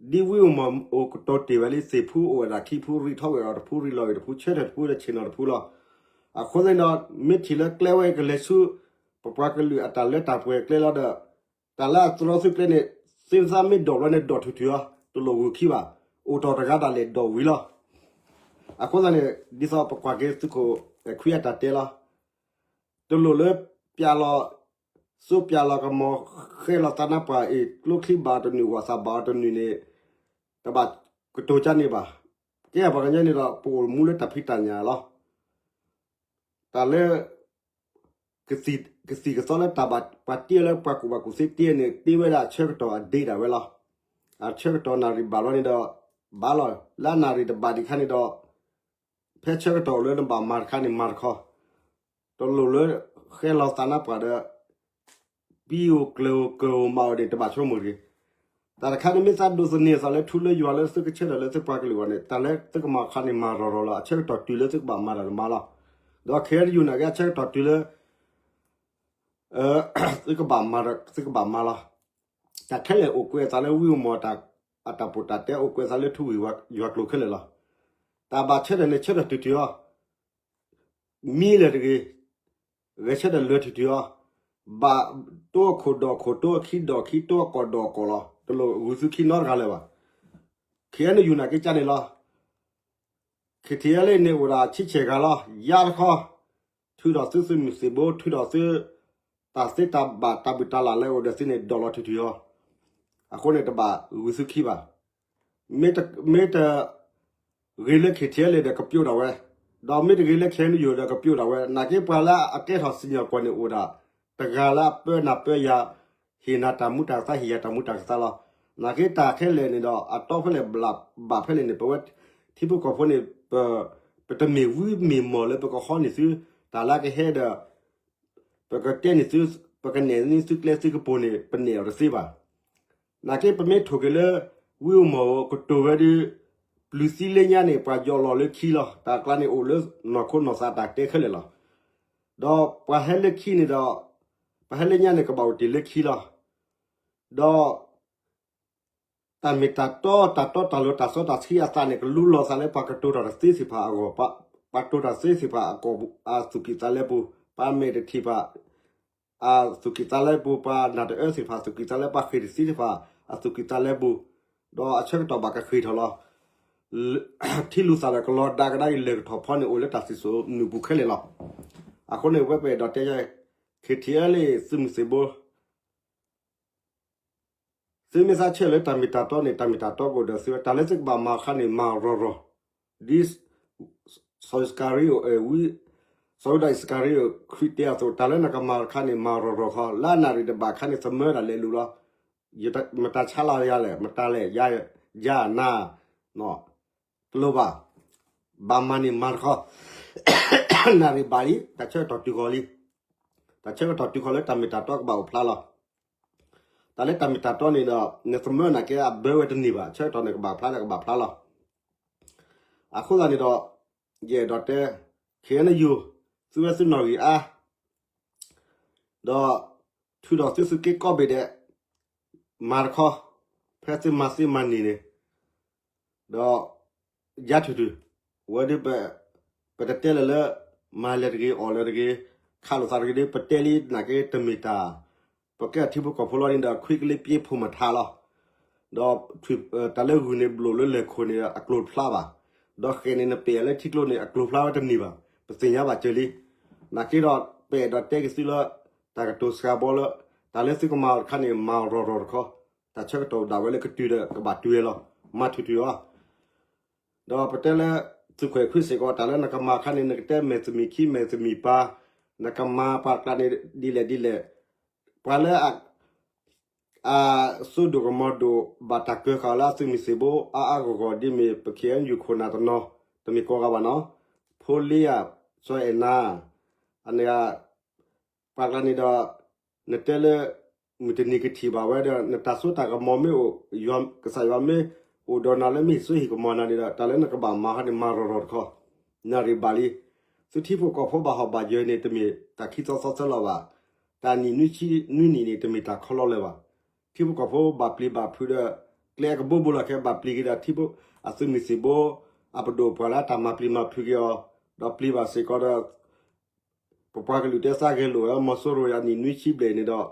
သိးဒီး, ဒ်ဝံအိၣ်မီၢ်အိၣ်ကတီၤတ့ၢ်ဝဲလံ သ့ၣ်ဖူအိၣ်ဝဲဒၣ်ခံဖူ ရံးထီၣ်ဝဲအီၤတဖူ ရံးလီၤဝဲတဖူ ဆၢထၢၣ်တဖူဒီးဆ့ၣ်နီၤတဖူလီၤ. အဃိသတးန့ၣ်ဒီး မ့ၢ်ထံၣ်လၢကျဲဝဲကလဲၤဆူ ပပှၤကလုာ်အတၢ်လၢတၢ်ပှဲၤကျဲလီၤဒီး တၢ်လၢအသရီသုကျဲန့ၣ် သုသးမ့ၢ်ဒိးဘျီန့ၣ် ဒိးထုးထုးအီၤ တလိၣ်ဂုၤခံဘၣ်, အိၣ်တီၢ်တဂၤဒၣ်လဲာ်ဒိးဝံၤလီၤ. အဃိသတးန့ၣ် ဒ်သိးပကွၢ်က့ၤသုးခိၣ်ခွံအတၢ်တဲလီၤ. တလိၣ်လၢပျးလီၤ, စိပျးလီၤကမီၤ ဃဲလီၤသးနါပှၢ်အံၤ ကျိချံဘၣ်အီၤတနုာ် ဝီၢ်သၣ်ဘၣ်အီၤတနုာ်န့ၣ် တဘၣ်ကတိၤကန့ၣ်ဘၣ်. ကဲပှၤကညီန့ၣ်ဒီး ပအိၣ်မူလၢတၢ်ဖံးတၢ်ညၣ်လီၤ. တၢ်လၢ ကသံၣ်ကသီလၢတၢ်ဘၣ်ပှၤတ့လၢပှၤကူၣ်ဘၣ်ကူၣ်သ့တ့န့ၣ် တ့ဝဲဒၣ်အဆၢကတီၢ်အဒ့ဒၣ်ဝဲလီၤ. အဆၢကတီၢ်နၣ်ရံၣ်ဘၣ်လီၤန့ၣ်ဒီး ဘၣ်လီၤ. လၢအနၣ်ရံၣ်တဘၣ်ဒံးခါန့ၣ်ဒီး ဖဲဆၢကတီၢ်လၢနဘၣ်မၤတခါန့ၣ်မၤတခီ, တလိၣ်လၢဃဲလီၤသးနါပှၢ်ဒီး ပံအိၣ်ကျၢၤအိၣ်ကၢၤအိၣ်မးအိၣ်န့ၣ် တဘၣ်ဆိကမိၣ်တဂ့ၤ. တၢ်တခါန့ၣ်မ့ၢ်သးဒိးသန့ၤအသးလၢထူလၢယွၤလၢသုကဆၢထၢၣ်လၢသုပှၤကလုာ်အဂီၢ်န့ၣ် တၢ်လၢသုကမၤအခါန့ၣ်မၤရီၤရီၤလီၤ. အဆၢကတီၢ်တုၤလၢသုကဘၣ်မၤတၢ်န့ၣ်မၤလီၤ. ဒီးခဲအံၤယိၤနာ်က့အဆၢကတီၢ်တုၤလၢ သုကဘၣ်မၤဒီးသုကဘၣ်မၤလီၤ. တၢ်ခဲလၢာ်အိၣ်ကွဲးအသးလၢဝံအိၣ်မီၢ် အတၢ်ပီးတၢ်တဲ အိၣ်ကွဲးအသးလၢထူဝံၣ်ယွၤကျိာ်ခဲလၢာ်လီၤ. တၢ်ဘၣ်ဆၢထၢၣ်န့ၣ်ဆၢထၢၣ်တုၤတုၤအီၤ, မံလၢာ်တဂ့ၤ, ဂဲၤဆၢထၢၣ်လၢာ်တုၤတုၤအီၤ, ဘၣ်တိၢ်အခိၣ်ဒီးခိၣ် တိၢ်အခံဒီးခံ တိၢ်အကီၢ်ဒီးကီၢ်လီၤ. တလိၣ်ဂုာ်သုခံနီတဂၤလၢၤဘၣ်. ခဲအံၤယိၤနာ်က့ကန့ၣ်လီၤ. ခ့ထံအဲလ့ၣ်န့ၣ်အိၣ်ဒၣ်ဆံဆဲၣ်ဂၤလီၤ. ယါတခီ, ထုးထီၣ်သုသုးမုၢ်သံၣ်ဘိ, ထုးထီၣ်သု တၢ်သ့တၢ်ဘၣ်တၢ်ဘုၣ်တၢ်လၢ်လၢအိၣ်ဒီးသုန့ၣ် ဒိးလီၤထုးထုးအီၤ. အဃိန့ၣ်တဘၣ်ဂုာ်သုခံဘၣ်. မ့ၢ်တ မ့ၢ်တ ဂ့ၤလၢခ့ထံအဲလ့ၣ်ဒီးကပျိဒၣ်ဝဲ, ဒီးမ့ၢ်တဂ့ၤလၢခဲအံၤယိၤဒီးကပျိဒၣ်ဝဲ. နာ်က့ပှၤလၢအကဲထီၣ်စံၣ်ညီၣ်ကွီၢ်န့ၣ်အိၣ်ဒၣ် တဂၤလၢအပၢနၤပၢယၤ ဟ့ၣ်နၤတၢ်မူတၢ်သါ ဟ့ၣ်ယၤတၢ်မူတၢ်သါလီၤ. နာ်က့တၢ်ခဲလၢာ်န့ၣ်ဒီး အတီဖဲလဲၣ်ဘၣ်ဖဲလဲၣ်န့ၣ် ပဝဲထံဖိကီၢ်ဖိန့ၣ် ပတမ့ၢ်ဝံမ့ၢ်မီၢ်လၢပကဟီန့ၢ်သု တၢ်လၢကဟဲဒီး ပကတဲန့ၢ်သု ပကနဲၣ်န့ၢ်သုကျဲသုကပူၤန့ၣ် ပနဲၣ်အီၤတသ့ဘၣ်. နာ်က့ပမ့ၢ်ထိၣ်က့ၤလၢ ဝံအိၣ်မီၢ်ဧိၤကတိၤဝဲဒီး ပျုၤသံလၢညါန့ၣ် ပှၤယီၢ်လီၤလၢခံလီၤ. တၢ်ကျါန့ၣ်အိၣ်လၢနီၢ်ခိနီၢ်သးတၢ်တဲခဲလၢာ်လီၤ. ဒီးပှၤဟဲလၢခံန့ၣ်ဒီး ပှၤဟဲလၢညါန့ၣ် ကဘၣ်အိၣ်တ့ၢ်လၢခံလီၤ. ဒီး တၢ်မ့ၢ်တၢ်တီ တၢ်တီတၢ်လိၤ တၢ်စီတၢ်ဆှံအသးန့ၣ် ကလူလီၤသးလၢပှၤကတိၤတၢ်တသ့သ့ၣ်တဖၣ်အဂီၢ်, ပှၤတိၤတၢ်သ့သ့ၣ်တဖၣ်အကီၢ်ပူၤ အသူၣ်ကံၢ်သးလဲပူၤ, ပှၤမဲာ်တထံၣ်ဘၣ် အသူၣ်ကံၢ်သးလဲပူၤ, ပှၤနၢ်တအၢသ့ၣ်တဖၣ်သူၣ်ကံၢ်သးလဲ ပှၤဃ့ၢ်တသ့သ့ၣ်တဖၣ် အသူၣ်ကံၢ်သးလဲပူၤ, ဒီးအဆၢကတီၢ်ဘၣ်ကဃ့ၢ်ထီၣ်လီၤ. ထံလူၤသၣ်ဒီးကလီၤဒါကဒါက့ၤ လဲၤကထီၣ်ဖီန့ၣ် အိၣ်လၢတၢ်စံၣ်စိၤနုာ်ပူၤခဲလၢာ်လီၤ. အဃိန့ၣ် ဝဲပအဲၣ်ဒိးတဲ ခ့ထံအဲလ့ၣ်သုးမုၢ်သံၣ်ဘိ သုမ့ၢ်သးဆၢလၢတၢ်မ့ၢ်တၢ်တီန့ၣ် တၢ်မ့ၢ်တၢ်တီကအိၣ်ဒီးသုဝဲ တၢ်လၢသုကဘၣ်မၤအခါန့ၣ် မၤရီၤရီၤ, ဒ် စီၤအံၣ်စကၤရံယိာ် ဝံ စီၤယူဒၤအံၣ်စကၤရံယိာ် ခရံာ်တဲအသိး တၢ်လၢနကမၤအခါန့ၣ် မၤရီၤရီၤခီ, လၢအနၣ်ရံၣ်တဘၣ်ခါန့ၣ် သမၢဒၣ်လဲာ်လူၤလီၤ. မတၤဆါလီၤယၤလဲၣ်, မတၤလဲၣ်, ယၤနၤ, တလိၣ်ဘၣ်, ဘၣ်မၤန့ၣ်မၤတခီ, နၣ်ရံၣ်ဘၣ်လံ, တၢ်ဆၢကတီၢ်တုၤဃီၤလံ, တၢ်ဆၢကတီၢ်တုၤဃီၤလၢတၢ်မ့ၢ်တၢ်တီကဘၣ်အိၣ်ဖျါလီၤ. တၢ်လၢတၢ်မ့ၢ်တၢ်တီန့ၣ်ဒီး နသမၢနာ်က့အဘၢဝဲတန့ၢ်ဘၣ်, ဆၢကတီၢ်န့ၣ်ကဘၣ်ဖျါဒီးကဘၣ်ဖျါလီၤ. အဃိသတးန့ၣ်ဒီး ယအဲၣ်ဒိးတဲ ခဲအံၤနယိၤ သုဝဲသုနီၣ်ဂံၢ်အါ ဒီး ထုးထီၣ်သုသုးက့ကိးဘ့ၣ်ဒဲး မၤတခီ, ဖဲသုမၤသ့မၤန့ၢ်န့ၣ်, ဒီး ယါထုးထုး, ဝဲဒၣ် ပတတဲလၢၤလၢ မၤလဲၤတဂ့ၤ အီၣ်လဲၤတဂ့ၤ, ခးလိာ်သးတဂ့ၤဒီး ပတဲလံနာ်က့တမ့ၢ်တၢ် ပကဲထံဖိကီၢ်ဖိလီၤန့ၣ်ဒီး ခွံကလ့ပျ့ဖိမထါလီၤ. ဒီး တၢ်လၢဂုၢ်န့ၣ်ဘျိၣ်လၢလဲၤခိၣ်န့ၣ်အကျိၤတဖျါဘၣ်, ဒီးဃဲးန့ၣ်နပဲာ်လၢထံကျိန့ၣ်အကျိၤဖျါဝဲတန့ၢ်ဘၣ်, ပသ့ၣ်ညါဘၣ်စၢၤလံ. နာ်က့ဒီး ပအဲၣ်ဒိးတဲက့ၤသုလၢ တၢ်ကတိၤစှၤဘီလၢ တၢ်လၢသုကမၤအီၤတခါန့ၣ် မၤရီၤရီၤတခီ, တၢ်ဆၢကတီၢ်ဒၣ်ဝဲလၢကတုၤဒီးကဘၣ်တုၤဝဲလီၤ, မၤထုးထုးအီၤ ဒီးပတဲလၢ သုးခွဲးခွံစ့ၢ်ကီး တၢ်လၢနကမၤအခါန့ၣ် နကတဲမဲာ်သမံးခံမဲာ်သမံးပၢ်, နကမၤပှၤကျါန့ၣ်ဒ်လဲၣ်ဒ်လဲၣ်, ပှၤလၢ အစိဒိၣ်ကမီၤဒိၣ် ဘၣ်တၢ်ကၢဃာ်အီၤလၢအသုးမုၢ်သံၣ်ဘိ အါအါဂီၢ်ဂီၢ်ဒ်မ့ၢ် ပ ခဲအံၣ်ယူၣ် ခိၣ်နၢ်တနီၤ, တမ့ၢ်ကိးဂၤဘၣ်နီၤ, ဖိလ့ယၤ, စီၤအဲၣ်နါ, အန့ၣ် ပှၤကျါန့ၣ်ဒီး နတဲလၢ မုၢ်တနံၤကထံၣ်ဘၣ်ဝဲဒီး နတၢ်စိတၢ်ကမီၤမ့ၢ်အိၣ်, ကစၢ်ယွၤမ့ၢ်အိၣ်ဒီးနၤလၢမ့ၢ်ဟ့ၣ်စိဟ့ၣ်ကမီၤနၤန့ၣ်ဒီး တၢ်လၢနကဘၣ်မၤဟီန့ၣ် မၤရီၤရီၤတခီ, နၣ်ရံၣ်ဘၣ်လံ. သုထံဖိကီၢ်ဖိဘၣ်ဟီၣ်ဘၣ်ယၢၤန့ၣ် တမ့ၢ်တၢ်ခံသီသီသၢလီၤဘၣ်, တၢ်နံၣ်နွံဆံနွံနံၣ်န့ၣ် တမ့ၢ်တၢ်ခီလီလၢၤဘၣ်. ထံဖိကီၢ်ဖိဘၣ်ပျံၤဘၣ်ဖုးဒီး ကျဲအကဘိဘိလီၤခဲ ဘၣ်ပျံၤက့ၤဒီး ထံဖိ အသုးမုၢ်သံၣ်ဘိ အပဒိၣ်ပှၤလၢတၢ်မၤပျံၤမၤဖုးက့ၤအီၤ, ဒီးပျံၤဘၣ်စ့ၢ်ကီးဒီး ပပှၤကလုာ်တဲသးဂဲၤလိာ်ဝဲ မီၤစိရိၤအနံၣ်နွံဆံဘျဲၣ်န့ၣ်ဒီး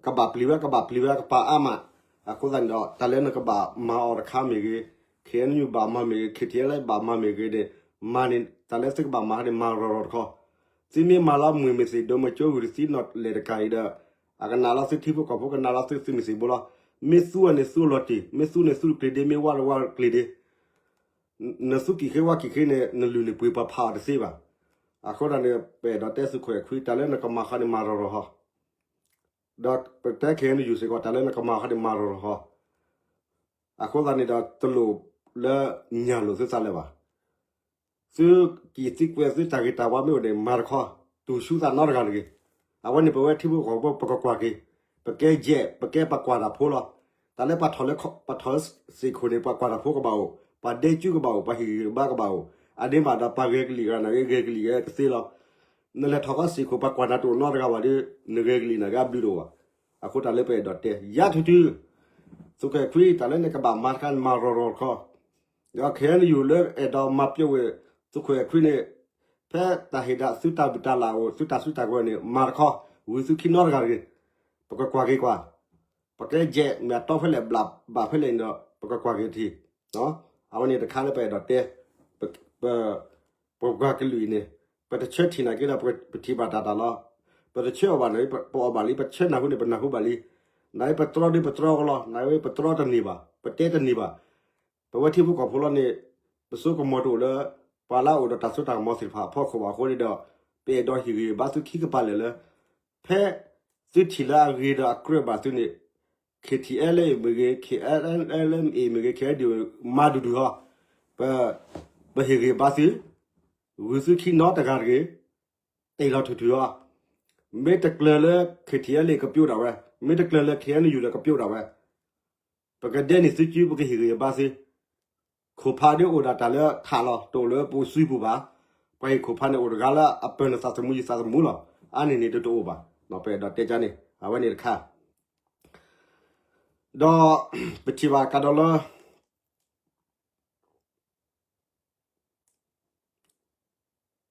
ကဘၣ်ပျံၤဝဲ ကဘၣ်ပျံၤဝဲ ကပာ်အါမး. အဃိသတးန့ၣ်ဒီး တၢ်လၢနကဘၣ်မၤအီၤတခါမ့ၢ်ဂ့ၤ, ခဲအံၣ်ယူၣ် ဘၣ်မၤမ့ၢ်ဂ့ၤ, ခဲထံအဲလ့ၣ် ဘၣ်မၤမ့ၢ်ဂ့ၤန့ၣ်, မၤန့ၣ် တၢ်လၢသုကဘၣ်မၤန့ၣ် မၤရီၤရီၤတခီ. သုမ့ၢ်မၤလီၤမုၢ်မ့ၢ်သ့ၣ်ဒိၣ်မး ကၠိဂုၢ်တသံနီၣ်လဲၣ်တကးအံၤဒီး အကနၣ်လီၤသုထံဖိကီၢ်ဖိ ကနၣ်လီၤသုသုးမုၢ်သံၣ်ဘိလီၤ. မ့ၢ်သူအီၤန့ၣ် သူအလီၤတံၢ်, မ့ၢ်သူန့ၣ်သူတကျ့ၤဒ့, မ့ၢ်ဝါတဝါတကျ့ၤဒ့ နသူၣ်ကံၢ်ဃ့ဝၣ်ကံၢ်ဃ့န့ၣ် နလုၢ်န့ၣ်ပှ့ၤပှၤဖးအီၤတသ့ဘၣ်. အဃိသတးန့ၣ် ပအဲၣ်ဒိးတဲသုးခိၣ်အဲၣ်ခွံ တၢ်လၢနကမၤဃီန့ၣ်မၤရီၤရီၤဟီ, ဒီးပတဲ ခဲအံၤ နယူၤစ့ၢ်ကီး တၢ်လၢနကမၤဃီန့ၣ်မၤရီၤရီၤဟီ, အဃိသတးန့ၣ်ဒီးတလိၣ်လၢညၣ်လိာ်သုသးလၢၤဘၣ်. သုကံၢ်သုကွဲးသုတၢ်ဂ့ၤတၢ်ဝါမ့ၢ်အိၣ်န့ၣ် မၤတခီ, တူၢ်ဆူသးနီတဂၤတဂ့ၤ. အဝဲန့ၣ်ပဝဲထံဖိကီၢ်ဖိပကကွၢ်က့ၤ, ပကဲယဲၢ် ပကဲပှၤကွၢ်တၢ်ဖိလီၤ. တၢ်လၢပှၤထီၣ်လၢ ပှၤထီၣ်လၢစ့ၢ်ခိၣ်န့ၣ် ပှၤကွၢ်တၢ်ဖိကဘၣ်အိၣ်, ပှၤဒဲကၠူကဘၣ်အိၣ်, ပှၤဟ့ၣ်ဂံၢ်ဘါကဘၣ်အိၣ်, အဒ့မးဒီးပှၤဂဲၤကလံၣ်ဂၤန့ၣ်ဂ့ၤ ဂဲၤကလံၣ်ဂ့ၤကသ့လီၤ. နလဲၤထီၣ်ဃီစ့ၢ်ခိၣ် ပှၤကွၢ်နၤတအိၣ်နီတဂၤဘၣ်ဒီး နဂဲၤကလံၣ်န့ၣ်ဂ့ၤအဘျုးတအိၣ်ဘၣ်. အဃိတၢ်လၢပအဲၣ်ဒိးတဲ ယါထူထူ, သုးခိၣ်အဲၣ်ခွံ တၢ်လၢနကဘၣ်မၤတခါန့ၣ် မၤရီၤရီၤတခီ, ဒီး ခဲအံၤ နယူၤလၢအဲၣ်ဒိးမၤပျီဝဲ သုးခိၣ်အဲၣ်ခွံန့ၣ် ဖဲတၢ်ဟ့ၣ်ဒၣ်သုတၢ်ဘုၣ်တၢ်လၣ်အိၣ် သုတၢ်စုတၢ်ကဝဲၤန့ၣ် မၤတခီ, ဂုာ်သုခံနီတဂၤတဂ့ၤ. ပကကွၢ်က့ၤကွၢ်, ပကဲယဲၢ် မ့ၢ်အတီဖဲလဲၣ် ဘၣ်ဖဲလဲၣ်န့ၣ်ဒီး ပကကွၢ်က့ၤတထံၣ်. အဝဲန့ၣ်တခါလၢပအဲၣ်ဒိးတဲ ပ ပပှၤကလုာ်အံၤန့ၣ် ပတဆၢထံၣ်နာ်က့ဒီး ပထံၣ်ဘၣ်တၢ်တၢ်လီၤ. ပတဆၢအီၤဘၣ်န့ၣ် ပအီၣ်ဘၣ်လံ, ပဆၢနၢ်ဟူန့ၣ် ပနၢ်ဟူဘၣ်လံ. နပတြီဒ်ပတြီကလီၤ, နပတြီတန့ၢ်ဘၣ်, ပတဲတန့ၢ်ဘၣ်. ပဝဲထံဖိကီၢ်ဖိလီၤန့ၣ် ပစိကမီၤတအိၣ်လၢ ပှၤလၢအအိၣ်ဒီးတၢ်စိတၢ်ကမီၤသ့ၣ်တဖၣ်အဖီခိၣ်ဘၣ်အဃိန့ၣ်ဒီး ပအဲၣ်ဒိးဟ့ၣ်ဂံၢ်ဘါသုခံကပၤလၢာ်လၢ ဖဲသုထံၣ်လၢအဂ့ၤဒီးအကြၢးဘၣ်သုန့ၣ် K T L A မ့ၢ်ဂ့ၤ, K N L A မ့ၢ်ဂ့ၤ, K N D မၤဒူၣ်ဒူၣ်ဟီ, ပ ပဟ့ၣ်ဂံၢ်ဘါသု, ဂုာ်သုခံနီတဂၤတဂ့ၤ, တ့ၢ်လီၤထူၣ်ထူၣ်ဟီ. မ့ၢ်တကျၢၤလၢ K T L A ကပျိဒၣ်ဝဲ, မ့ၢ်တကျၢၤလၢ K N U ဒီးကပျိဒၣ်ဝဲ, ပကဒဲန့ၢ်သုစု ပကဟ့ၣ်ဂံၢ်ဘါသု. ခိၣ်ဖးဒ်အိၣ်ဒၣ်တၢ်လၢထးလီၤ, တအိၣ်လၢပစုပူၤဘၣ်. ပှၤဟ့ၣ်ခိၣ်ဖးန့ၣ်အိၣ်တဂၤလၢအပၢၤနသးသမူယသးသမူလီၤ. အါန့ၢ်န့ၣ်တအိၣ်ဘၣ်. ပအဲၣ်ဒိးတဲကန့ၣ် အဝဲန့ၣ်တခါ ဒီးပထံၣ်ဘၣ်ကဒီးလၢ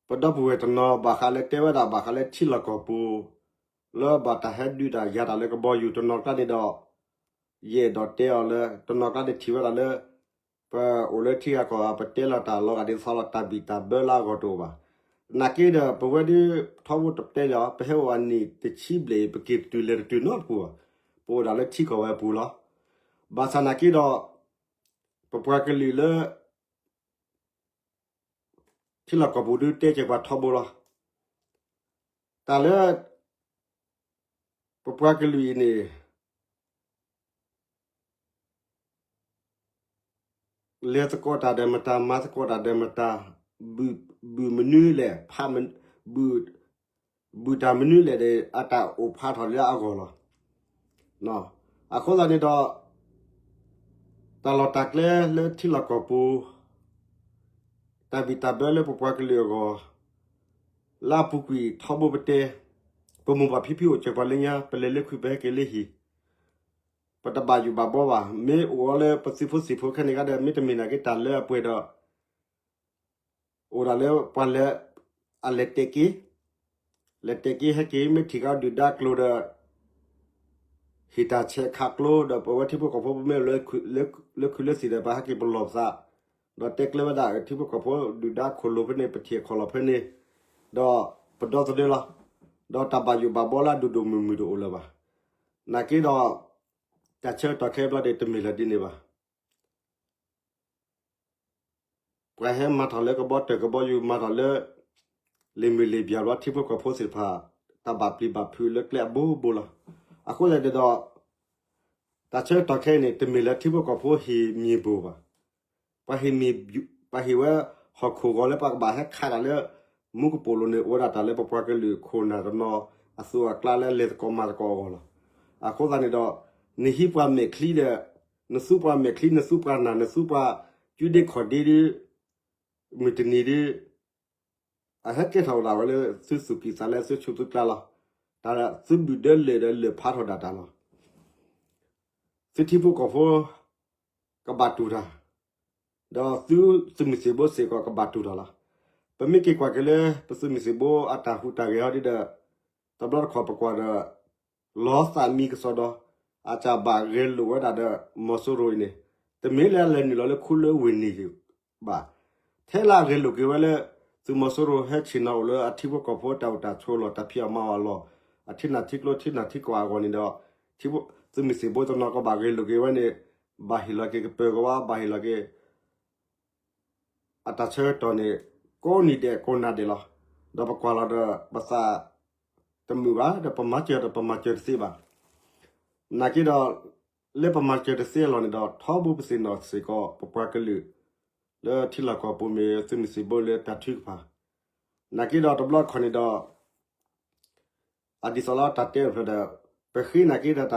ပဒီပုၢ်ဝဲၢ်တနီၤဘၣ်ဃးလၢတဲဝဲဒၣ်ဘၣ်ဃးလၢထံလီၢ်ကီၢ်ပူၤ လၢဘၣ်တၢ်ဟဲဒုးတၢ်ယၤတၢ်လၢကဘီယူၤတနီၤကျါန့ၣ်ဒီး ယအဲၣ်ဒိးတဲအီၤလၢ တနီၤကျါန့ၣ်ထံၣ်ဝဲဒၣ်လၢ ပအိၣ်လၢထံဂၤကီၢ်ဂၤ ပတဲလီၤတၢ်လီၤဂာ်ဒ်သိးလီၤ တၢ်ဘံၣ်တၢ်ဘၢလၢအဂီၢ်တအိၣ်ဘၣ်. နာ်က့ဒီး ပဝဲဒၣ် ထီဘိတတဲလၢၤ ပဟဲအိၣ်အနံၣ်တဆံဘျဲၣ်အံၤ ပက့ၤတတုၤလဲၤတတုၤနီတပူၤဘၣ်. ပအိၣ်ဒၣ်လၢထံကီၢ်ဝဲအပူၤလီၤ. ဘၣ်ဆၣ်နာ်က့ဒီး ပပှၤကလုာ်လၢ ထံလီၢ်ကီၢ်ပူၤဒုးတဲက့ၤပှၤထီဘိလီၤ. တၢ်လၢ ပပှၤကလုာ်အံၤန့ၣ် လဲၤသကိးတၢ်ဒီးမတၤ မၤသကိးတၢ်ဒီးမတၤ, ဘုၣ်မနုၤလဲၣ် ဖးမနုၤ ဘုၣ်တၢ်မနုၤလဲၣ်ဒီး အတၢ်အိၣ်ဖးထီၣ်လၢအဂီၢ်လီၤ. အဃိသတးန့ၣ်ဒီး တၢ်လီၢ်တၢ်ကျဲလၢထံလီၢ်ကီၢ်ပူၤ တၢ်ဘံၣ်တၢ်ဘၢလၢပပှၤကလုာ်အဂီၢ် လၢအပူၤကွံာ်ထီဘိပတဲ, ပမိၢ်ပၢ်ဖံဖုအိၣ်စၢၤပှၤလၢညါ ပလဲၤလၢခုး ပဟဲက့ၤလၢဟံၣ်, ပတဘၣ်ယိၣ်ဘၣ်ဘှီဘၣ်. မ့ၢ်အိၣ်အီၤလၢပသုးဖိသံၣ်ဖိခဲန့ၣ်ဂ့ၤဒီး မ့တမ့ၢ်နာ်က့တၢ်လၢအပှဲၤဒီး အိၣ်ဒၣ်လၢပှၤလၢ အလဲၤတဲာ်က့ၤ, လဲၤတဲာ်က့ၤဟဲက့ၤ မ့ၢ်ထံၣ်ကဒီးဒုၣ်ဒါကျိၤဒီး ဟ့ၣ်တၢ်ဆဲးခးကျိဒီး ပဝဲထံဖိကီၢ်ဖိ ပမ့ၢ်လၢ လၢခုးလၢသံၣ်ဒီး ပဟဲက့ၤပလီၢ်ပသး, ဒီးတဲကျဲဝဲဒၣ် ထံဖိကီၢ်ဖိဒုၣ်ဒါခိၣ်လိာ်ဖဲန့ၣ် ပထံၣ်အခီၣ်လီၢ်ဖဲန့ၣ်, ဒီးပဒီသဒၢလီၤ. ဒီးတၢ်ဘၣ်ယိၣ်ဘၣ်ဘှီလၢအဒိၣ်ဒိၣ်မုၢ်မုၢ်တအိၣ်လၢၤဘၣ်. နာ်က့ဒီး တၢ်ဆၢကတီၢ်ခဲအံၤဘျီဒီး တမ့ၢ်လၢဒ်န့ၣ်ဘၣ်. ပှၤဟဲမၤထီၣ်လၢကဘီတၢၢ်ကဘီယူၤ မၤထီၣ်လၢ လံာ်မုၢ်လံာ်ဘျၢဘျီ ထံဖိကီၢ်ဖိသ့ၣ်တဖၣ် တၢ်ဘၣ်ပျံၤဘၣ်ဖုးလၢကျဲအဘိဘိလီၤ. အဃိသတးဒီး တၢ်ဆၢကတီၢ်ခဲအံၤန့ၣ် တမ့ၢ်လၢထံဖိကီၢ်ဖိဟ့ၣ်မ့ၢ်ဘိၣ်ဘၣ်. ပှၤဟ့ၣ်မ့ၢ် ပှၤဟ့ၣ်ဝဲဟီၣ်ခိၣ်ဂီၤလၢပှၤကဘၣ်ဟဲခးတၢ်လၢ မူကပိာ်လိၤန့ၣ် အိၣ်ဝဲဒၣ်တၢ်လၢပပှၤကလုာ်ခိၣ်နၢ်တနီၤ အသိးအကျါလၢလဲၤသကိးမၤသကိးအဂီၢ်လီၤ. အဃိသတးန့ၣ်ဒီး နဟံးပှၤမဲာ်ချံဒီး နသူပှၤမဲာ်ချံ နသူပှၤနၢ် နသူပှၤကုဒ့ခီၣ်ဒ့ဒီး မုၢ်တနံၤဒီး အဟဲကဲထီၣ်ဝဲဒၣ်ဝဲလၢသုသူၣ်ကံၢ်သးလဲ သုဆူၣ်သုကျါလီၤ. တၢ်သုဘုၣ်ဒၢလၢာ်ဒီးလၢာ်ဖးထီၣ်ဒၣ်တၢ်လီၤ. သုထံဖိကီၢ်ဖိ ကဘၣ်တူၢ်တၢ်, ဒီးသုသုးမုၢ်သံၣ်ဘိစ့ၢ်ကီးကဘၣ်တူၢ်တၢ်လီၤ. ပမ့ၢ်က့ၤကွၢ်က့ၤလၢ ပသုးမုၢ်သံၣ်ဘိအတၢ်ဟူးတၢ်ဂဲၤဟီဒ်ဒီး တဘျီတခီၣ်ပကွၢ်ဒီး လီၤသးမံကစီဒီ အတၢ်ဘၣ်ဂဲၤလိာ်ဝဲဒၣ်ဒီး မီၤစိရိၤအံၤန့ၣ် တမ့ၢ်လၢအလဲၤနုာ်လီၤလၢခူလၢဝ့ၢ်န့ၣ်ဘၣ်. ထဲလၢအဂဲၤလိာ်က့ၤဝဲလၢ သုးမီၤစိရိၤဟဲဆ့ၣ်နီၤအိၣ်လၢအထံဖိကီၢ်ဖိတၢ်အိၣ်တၢ်ဆိးလီၢ် တၢ်ဖံးအီၣ်မၤအီၣ်အလီၢ် အထံနၢ်ထံကျိထံနၢ်ထံကွၢ်အဂီၢ်န့ၣ်ဒီး သုးမုၢ်သံၣ်ဘိတနီၤကဘၣ်ဂဲၤလိာ်က့ၤဝဲန့ၣ် ဘၣ်ဟ့ၣ်လီၤက့ၤကပၢၤကဝါ ဘၣ်ဟ့ၣ်လီၤက့ၤ အတၢ်ဆၢကတီၢ်န့ၣ် ကိးနံၤဒဲးကိးနၤဒဲးလီၤ. ဒီးပကွၢ်လီၤဒီး ပသးတမုာ်ဘၣ်, ဒီးပမၤစၢၤဒီးပမၤစၢၤတသ့ဘၣ်. နာ်က့ဒီး လၢပမၤစၢၤတသ့အလီၢ်န့ၣ်ဒီး ထီဘိပသ့ၣ်နီၣ်စ့ၢ်ကီး ပပှၤကလုာ် လၢထံလီၢ်ကီၢ်ပူၤမ့ၢ်သုးမုၢ်သံၣ်ဘိလၢတၢ်ထုကဖၣ်, နာ်က့ဒီးတဘျီတခီၣ်န့ၣ်ဒီး အဒ်သိးလၢတၢ်တဲတဖျၢၣ်ဒီး ပဃ့နာ်က့ဒီးတၢ်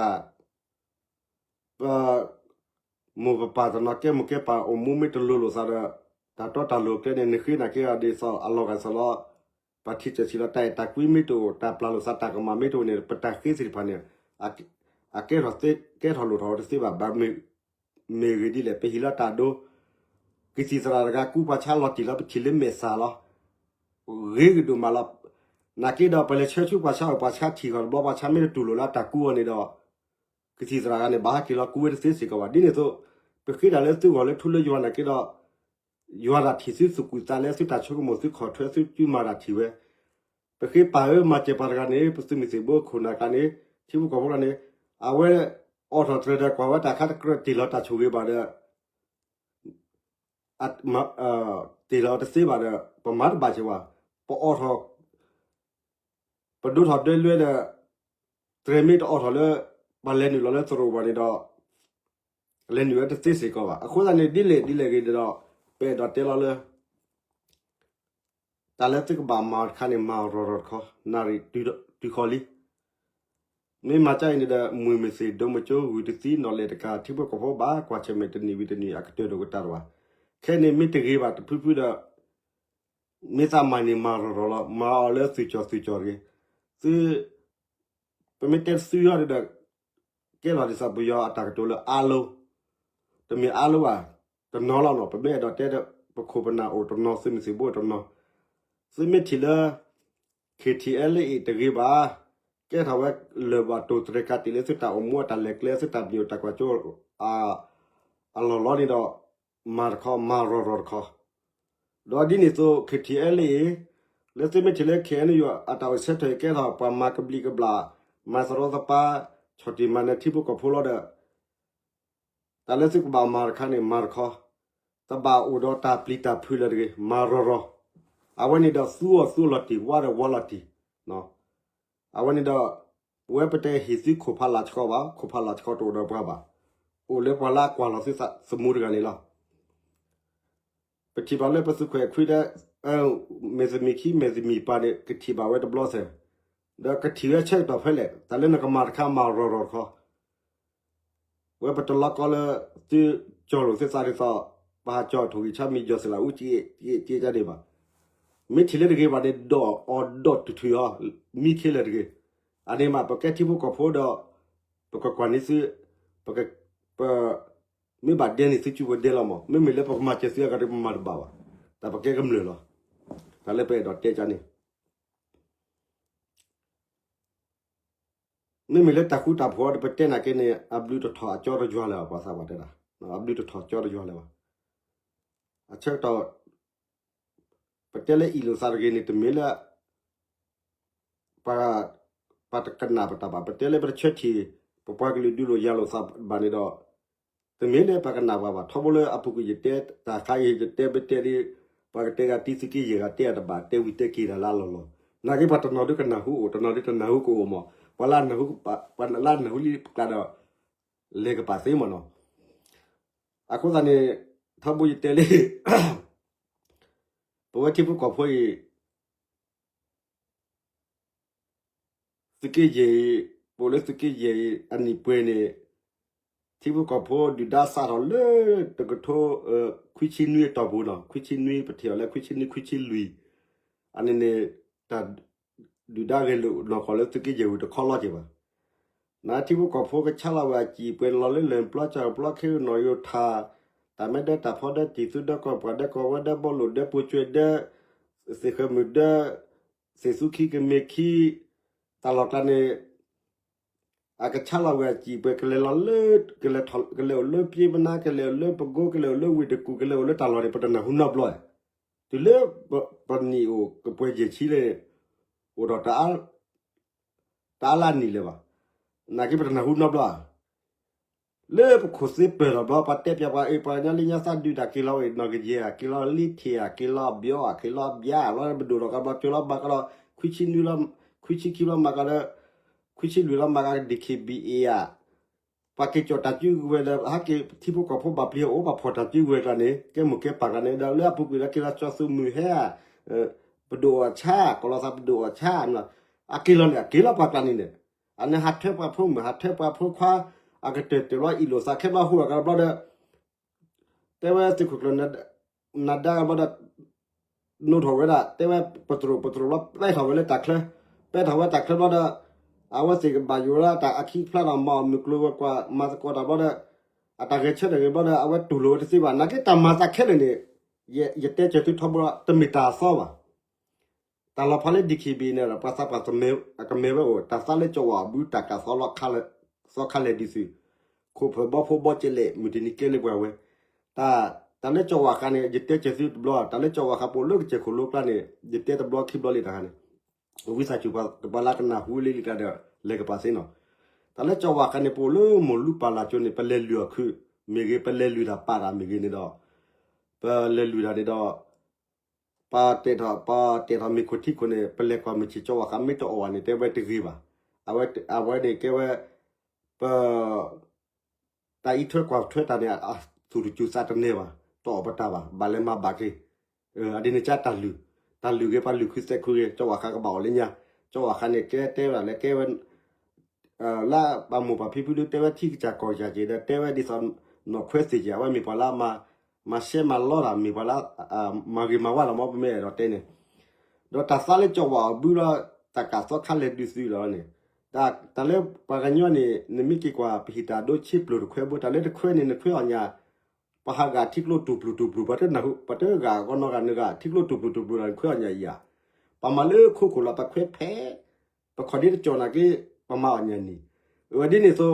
ပမိၢ်ပပၢ်တနီၤကဲမိၢ်ကဲပၢ်အိၣ်မူမ့ၢ်တလိၤလိာ်သးဒီး တၢ်တီတၢ်လိၤကျဲန့ၣ် နဃ့နာ်က့အီၤဒ်သိးအလီၤဂာ်ဒ်သိးလီၤ. ပထံၣ်စၢၤဆံးလီၤ တၢ်အဲၣ်တၢ်ကွံမ့ၢ်တအိၣ် တၢ်ပျၢ်လိာ်သးတၢ်ကမၣ်မ့ၢ်တအိၣ်န့ၣ် ပတၢ်ဃ့သ့ၣ်တဖၣ်န့ၣ် အကဲထီၣ်သ့ ကဲထီၣ်လိၣ်ထီၣ်တသ့ဘၣ်. ဘၣ်မနုၤ မ့ၢ်ဂ့ၢ်ဒ်လဲၣ် ပဟ့ၣ်လီၤတၢ်ဒိ ကသံၣ်သရၣ်တဂၤကူပှၤဆါလီၤတံၢ်လီၤ ပထံၣ်လၢမဲာ်ဆှးလီၤ. ဂ့ၤကဒိၣ်မးလီၤ. နာ်က့ဒီး ပလဲၤဆှၢဆူပှၤဆါအအိၣ် ပှၤဆါထံၣ်ဃီၤတဘျီ ပှၤဆါမ့ၢ်တတူၢ်လိာ်လၢတၢ်ကူအီၤန့ၣ်ဒီး ကသံၣ်သရၣ်တဂၤန့ၣ် ဘၣ်ဟဲက့ၤလီၤကူဝဲတသ့စ့ၢ်ကီးဘၣ်. ဒ်န့ၣ်အသိး ပဃ့တၢ်လၢသုဂီၢ်လၢထူလၢယွၤနာ်က့ဒီး ယွၤတၢ်ထံၣ်သုသူၣ်ကူၣ်သးလဲ သုတၢ်ဆိကမိၣ်သုခီၣ်ထွဲသုကုမၤတၢ်ထံၣ်ဝဲ ပဃ့ပၢ်ဧၢ မၤစၢၤပှၤတဂၤန့ၣ် ပသုးမုၢ်သံၣ်ဘိခိၣ်နၢ်ကျါန့ၣ် ထံဖိကီၢ်ဖိကျါန့ၣ် အဝဲအိးထီၣ်တြဲၤဒီးကွၢ်ဝဲတၢ်ခါတကြၢးတ့ၢ်လီၤတၢ်ဆိၣ်ဂ့ၤဘၣ်ဒီး တ့ၢ်လီၤတသ့ဘၣ်ဒီး ပမၤတဘၣ်စ့ၢ်ဝဲ ပအိးထီၣ် ပဒိးထီၣ်ဒွဲလွဲဒီး တြဲၤမ့ၢ်တအိးထီၣ်လၢ ပှၤလဲၤနုာ်လီၤလၢသရိာ်ဘၣ်န့ၣ်ဒီး လဲၤနုာ်ဝဲတသ့စ့ၢ်ကီးဘၣ်. အဃိသတးန့ၣ် ဒ်လဲၣ်ဒ်လဲၣ်ဂ့ၤန့ၣ်ဒီး ပအဲၣ်ဒိးတဲလီၤလၢ တၢ်လၢသုကဘၣ်မၤအီၤတခါန့ၣ် မၤအီၤရီၢ်ရီၢ်တခီ နၣ်ရံၣ်တုၤဃီၤလံ. မ့ၢ်မၤကၢ်အံၤန့ၣ်ဒီး မုၢ်မ့ၢ်သ့ၣ် ဒိမ့ၢ်ကၠိ ဂုၢ်တသံ နီၣ်လဲၣ်တကး ထံဖိကီၢ်ဖိဘၣ်ကွၢ်ဆၢၣ်မဲာ်တနံၣ်ဝံၤတနံၣ် အကတၢၢ်တအိၣ်ကတၢၢ်တဘၣ်. ခဲအံၤန့ၣ်မ့ၢ်တဂ့ၤဘၣ်တဖုဖုဒီး မ့ၢ်သးမၤန့ၣ်မၤရီၢ်ရီၢ်လီၤ. မၤအီၤလၢသုကၠီၣ်သုကၠီၣ်တဂ့ၤ. သု ပမ့ၢ်တဲသုယီၤဒီး ကဲထီၣ်ဒ်သိးပယီၤအတၢ်ကတိၤလၢ အားလုံး, တမ့ၢ် အားလုံး ဘၣ်, တနီၤလီၤနီၤ. ပမ့ၢ်အဲၣ်ဒိးတဲဒီး ပခိၣ်ပနၢ်အိၣ်တနီၤ သုးမုၢ်သံၣ်ဘိတနီၤ, သုမ့ၢ်ထံၣ်လၢ KTLA တဂ့ၤဘၣ်, ကဲထီၣ်ဝဲလၢာ်ဘၣ်တိၢ်တြဲၤကးတံာ်လၢသုတၢ်အိၣ်မူအတၢ်လဲၤကျဲ သုတၢ်ပညိၣ်တၢ်ကွၢ်စိ အလီၢ်လီၤန့ၣ်ဒီး မၤတခီ မၤရီၢ်ရီၢ်တခီ ဒီးဒ်န့ၣ်အသိး KTLA လၢသုမ့ၢ်ထံၣ်လၢ KNU အတၢ်အိၣ်ဆၢထၢၣ်ကဲထီၣ် ပှၤမၤကဘျံးကဘျၣ် မၤသရီသပၤ ဆီၣ်တံၢ်မၤနၢၤထံဖိကီၢ်ဖိလီၤဒီး တၢ်လၢသုကဘၣ်မၤတခါန့ၣ် မၤတခီ, တဘၣ်အိၣ်ဒီးတၢ်ပျံၤတၢ်ဖုးလၢၤတဂ့ၤ, မၤရီၢ်ရီၢ်, အဝဲန့ၣ်ဒီးသူအီၤသူလီၤတံၢ် ဝါဒီးဝါလီၤတံၢ် အဝဲန့ၣ်ဒီး ပဝဲပတဲဟ့ၣ်သုခိၣ်ဖးလၢ်ဆှီဘၣ်, ခိၣ်ဖးလၢ်ဆှီတအိၣ်ဒီးပှၤဘၣ်, အိၣ်လၢပှၤလၢအကွၢ်လီၤသုသးသမူတဂၤန့ၣ်လီၤ. ပထံၣ်ဘၣ်လၢပသုးခွဲးခွံဒီး မဲာ်သမံးခံမဲာ်သမံးပၢ်န့ၣ် ကထံၣ်ဘၣ်ဝဲတဘျီစဲး, ဒီးကထံၣ်ဝဲဆၢကတီၢ်ဖဲလဲၣ် တၢ်လၢနကမၤတခါမၤရီၢ်ရီၢ်တခီ ဝဲပတလီၤကီလၢ သုကၠီၢ်လိာ်သုသးဒ်သိး ပဟးကၠီၣ်ထိၣ်ဂံၢ်ဆါမံၤယီၤစ့လးအူကကကန့ၣ်ဘၣ်. မ့ၢ်ထံၣ်လၢတဂ့ၤဘၣ်န့ၣ် ဒီးအီၤဒီးတုၤထုးအီၤ မံခ့လၢာ်တဂ့ၤ. အန့ၣ်မး ပကဲထံဖိကီၢ်ဖိဒီး ပကကွၢ်န့ၢ်သု ပ မ့ၢ်ဘၣ်ဒဲန့ၣ် သုစုပူၤဒဲလီၤမး, မ့မ့ၢ်လၢပကမၤစၢၤသုအဂၤဒီး ပမၤတဘၣ်ဘၣ်. တၢ်ပကဲကမျၢၢ်လီၤ. တၢ်လၢပအဲၣ်ဒိးတဲကန့ၣ် မ့မ့ၢ်လၢတၢ်ဃူတၢ်ဖိးဒီး ပတဲနာ်က့န့ၣ် အဘျုးတထီၣ်အကၠီတယွၤလၢၤဘၣ် ပှၤသးပှၢ်တဲဒၣ်, အဘျုးတထီၣ်ကၠီတယွၤလၢၤဘၣ်. အဆၢကတီၢ် ပတဲလၢအ့ၣ်လိာ်သးတဂ့ၤန့ၣ် တမ့ၢ်လၢ ပှၤ ပှၤတကနၣ်ပတၢ်ဘၣ်, ပတဲလၢပတဆၢထံၣ် ပပှၤကလုာ်ဒုးလိာ်ယၤလိာ်သးဘၣ်န့ၣ်ဒီး တမ့ၢ်လၢပှၤကနၣ်ပှၤဘၣ်. ထီဘိလၢအပူၤကွံာ်ယတဲ တၢ်ခါအံၤယတဲပတဲဒ် ပှၤကတဲဂၤတံသုးက့ယဲၢ်ဂၤတဲအတဘၣ် တဲဝံၤတဲက့ၤတၢ်လၢအလီၢ်လီၤ. နာ်က့ပှၤတနီၤဒုးကနၢ်ဟူအိၣ် တနီၤဒုးတနၢ်ဟူကအိၣ်မး, ပှၤလၢအနၢ်ဟူ ပှၤလၢအနၢ်ဟူလံပကျါဒီး လဲၤကပာ်သ့မးနီၤ. အဃိသတးန့ၣ် ထီဘိယတဲလၢ ပဝဲထံဖိကီၢ်ဖိအံၤ သုးက့ယဲၢ်အံၤ ပအိၣ်လၢသုးက့ယဲၢ်အံၤ အနံၣ်ပှဲၤန့ၣ် ထံဖိကီၢ်ဖိဒုၣ်ဒါစးထီၣ်လၢ တကထိ ခွံဆံနွံအတီၢ်ပူၤနီၤ, ခွံဆံနွံ ပထံၣ်အီၤလၢ ခွံဆံနွံ ခွံဆံလွံၢ်, အန့ၣ်န့ၣ် တၢ်ဒုၣ်ဒါဂဲၤလိာ်နီၢ်ကီၢ်လၢသုးက့ယဲၢ်ဝံၤတခီလီၤက့ၤဘၣ်. နထံဖိကီၢ်ဖိကဆါလီၤဝဲအစံာ်ပှဲၤလီၤလၢလၢၢ်ပျီကၠီပျီခ့နီၣ်ယိၤထၣ်, တၢ်မဲဒၢတၢ်ဖီဒၢတံၢ်သူဒီးကီၢ်ပှၤဒၢကီၢ် ဝဲဒၢဘီလိၣ်ဒၢပိာ်ကွဲဒၢ သ့ၣ်ဃၢမုၢ်ဒၢ သ့ၣ်သူခံကမ့ၢ်ခံ တၢ်လီၢ်ကျါန့ၣ် အကဆါလီၤဝဲအစံာ်ပှဲၤ ကလဲၤလီၤလၢ ကလဲၤအိၣ်လၢပျ့ပနါ ကလဲၤအိၣ်လၢပကိ ကလဲၤအိၣ်လၢဝ့ၢ်တကူၣ် ကလဲၤအိၣ်လၢတၢ်လီၢ်န့ၣ် ပတနၢ်ဟူနီတဘျီ, တုၤလၢပနံၣ်အိၣ်ကပှဲၤယဲၢ်ဆံလဲၣ် အိၣ်ဒီး တအါလၢအနံၣ်လၢၤဘၣ်. နာ်က့ပတနၢ်ဟူနီတဘျီဧါ. လၢပခိၣ်သ့ပၢၢ်ထီၣ်ဘျီ ပှၤတဲပၠးပှၤအၢ ပှၤကညီလၢညါသးဒုးတၢ်က့ၤလီၤဝဲနီၢ်ကယဲၢ်ဧါ က့ၤလီၤလံထံၣ်ဧါ က့ၤလီၤဘျီဧါ က့ၤလီၤဘျါလီၤ ပဒိၣ်ထီၣ်ကဘျီကၠိလီၤဘၣ်ကဒီး ခွံဆံနွံလီၤ ခွံဆံခံဘျီမၤကဒီး ခွံဆံလွံၢ်လီၤမၤကဒီး ဒီးခ့ဘံအ့ဧါ ပှၤက့ၤကၠီၣ်တၢ်စုကဝဲၤဒီး ဟဲက့ၤထံဖိကီၢ်ဖိဘၣ်ပျံၤအိၣ် ပှၤဖီၣ်တၢ်စုကဝဲၤကျါန့ၣ် ကဲမိၢ်ကဲပၢ်ကျါန့ၣ် ဒီးလၢအပူၤကွံာ်ဒီးက့ၤလီၤကၠီသူၣ်မုၢ်ဟဲဧါ ပဒိၣ်အီၣ်ဆါ ကလီၤသးပဒိၣ်အီၣ်ဆါ အက့ၤလီၤန့ၣ် အက့ၤလီၤပှၤကျါန့ၣ်န့ၣ် အန့ၣ်ဟးထၢပှၤဖိမုၣ် ဟးထၢပှၤဖိခွါ အကတၢၢ်တၢၢ်လီၤအံၣ်လိာ်သးခဲဘျီဟူးလီၤကဒီးဘျီဒီး တဲဝဲသုးခိၣ်ကျၢၢ် နဒါကဘျီဒီး နိးထီၣ်ဝဲဒၣ် တဲဝဲပတြိာ်ပတြိာ်လီၤ ပဲထီၣ်ဝဲလၢတၢ်ချၢ ပဲထီၣ်ဝဲတၢ်ချၢဘျီဒီး အဝဲသ့ၣ်ကဘၣ်ယိၣ်လၢတၢ်အခံဖျါဒီးမၤအီၣ်မုၢ်ကျိၤဝဲၤကွာ် မၤသကိးတၢ်ဘျီဒီး အတၢ်ဂဲၤဆၢထၢၣ်ဂ့ၤဘျီဒီး အဝဲတူၢ်လိာ်ဝဲတသ့ဘၣ် နာ်က့တၢ်မၤသးခဲလၢာ်န့ၣ် ယ ယတဲစၢၤသုထီဘိလီၤ တမ့ၢ်တၢ်အသီဘၣ် တၢ်လီၤဖးလၢ ဒီးခ့ဘံန့ၣ်ဒီး ပှၤသးပှၢ်အကမၢဝဲအိၣ် တၢ်သးလၢကၠီဝၣ်အဘု တၢ်ကးသီလီၤ သီခါလဲၤဒုးသုး ခိၣ်ဖၢၣ်ဘီဖိဘီကဲလဲၣ် မုၢ်တနံၤကဲလၢပှၤဝဲ တၢ် တၢ်လၢကၠီဝၣ်ဃးန့ၣ် ယတဲစၢၤသုတဘျီ တၢ်လၢကၠီဝၣ်ဃးပအိၣ်လၢကစၢၢ်ခိၣ်လိကျါန့ၣ် ယတဲတဘျီခံဘျီလံတၢ်ဃးန့ၣ် ဝံသးစူၤပှၤလၢကနၢ်ဟူလံလံကျါဒီး လဲၤကပၤသ့နီၤ တၢ်လၢကၠီဝၣ်ဃးန့ၣ် ပအိၣ်လၢမိၢ်လူပၢ်လၢ်ကၠိန့ၣ် ပလဲၤလုၢ်အီၣ်ခုး မ့ၢ်ဂ့ၤ ပလဲၤလုၢ်တၢ်ပာ်တၢ်မ့ၢ်ဂ့ၤန့ၣ်ဒီး ပလဲၤလုၢ်တၢ်န့ၣ်ဒီး ပတဲာ်ထီၣ် ပတဲာ်ထီၣ်မ့ၤခိၣ်ထံခိၣ်န့ၣ် ပလဲၤကွၢ်မုၢ်ဆ့ၣ်ကၠီဝၣ်ဃးမ့ၢ်တအီၣ်ဘၣ်န့ၣ် တဲဝဲတဂ့ၤဘၣ်. အဝဲ အဝဲန့ၣ်ကဲဝဲ ပ တၢ်အံးထွဲကွၢ်ထွဲတၢ်န့ၣ် အသူၣ်တစူၤသးတနဲၣ်ဘၣ်, တအီၣ်ပတၢ်ဘၣ်, ဘၣ်လဲၤမၤဘၣ်က့ၤ. အဒ်န့ၣ်ကၢ်တၢ်လုၢ်, တၢ်လုၢ်ဂ့ၤ ပှၤလုၢ်ခုသဲးခုဂ့ၤ ကၠီဝၣ်ဃးကဘၣ်အီၣ်လၢညါ, ကၠီဝၣ်ဃးန့ၣ် ကဲတဲဝဲဒၣ်လၢကဲဝဲ လၢပှၤမိၢ်ပှၤဖံဖုဒုးတဲဝဲထံကစၢ်ကီၢ်ကစၢ်က့ၤဒီး တဲဝဲဒ်သိးနီၢ်ခွဲသ့ၣ်က့ၤ အဝဲမ့ၢ်ပှၤလၢ မၤရှဲမၤလီတၢ် မ့ၢ်ပှၤလၢ မၤဂ့ၤမၤဝါလီၤ မ်ပမ့ၢ်အဲၣ်ဒိးတဲန့ၣ်, ဒီးတၢ်သးလၢကၠီဝၣ်အီၤဘုလီၤ တၢ်ကးသီခါလဲၤဒုးသုးလီၤန့ၣ်, တၢ်လၢပှၤကညီန့ၣ် နမ့ၢ်က့ၤကွၢ် ပဟံၣ်တၢ်ဒိဆ့ပျိၢ်တခွဲဘိ တၢ်လၢတခွဲန့ၣ် နခွဲအီၣ်ညၣ်, ပဟးဂၤထံကျိတူာ်ပျူၤတူာ်ပျူၤ ပှၤတနၢ်ဟူ ပှၤတဂၤဂီၤနီၢ်ဂၤနဂၤ ထံကျိတူာ်ပျူၤတူာ်ပျူၤဒီး နခွဲအီၣ်ညၣ်အံၤဧါ, ပှၤမၤလၢခိခိၣ်လီၤ ပခွဲဖဲ ပခီၣ်ဒ့တကၠီၣ်နာ်က့ ပမၤအီၣ်ညၣ်န့ၣ်, အဝဲဒ်န့ၣ်သိး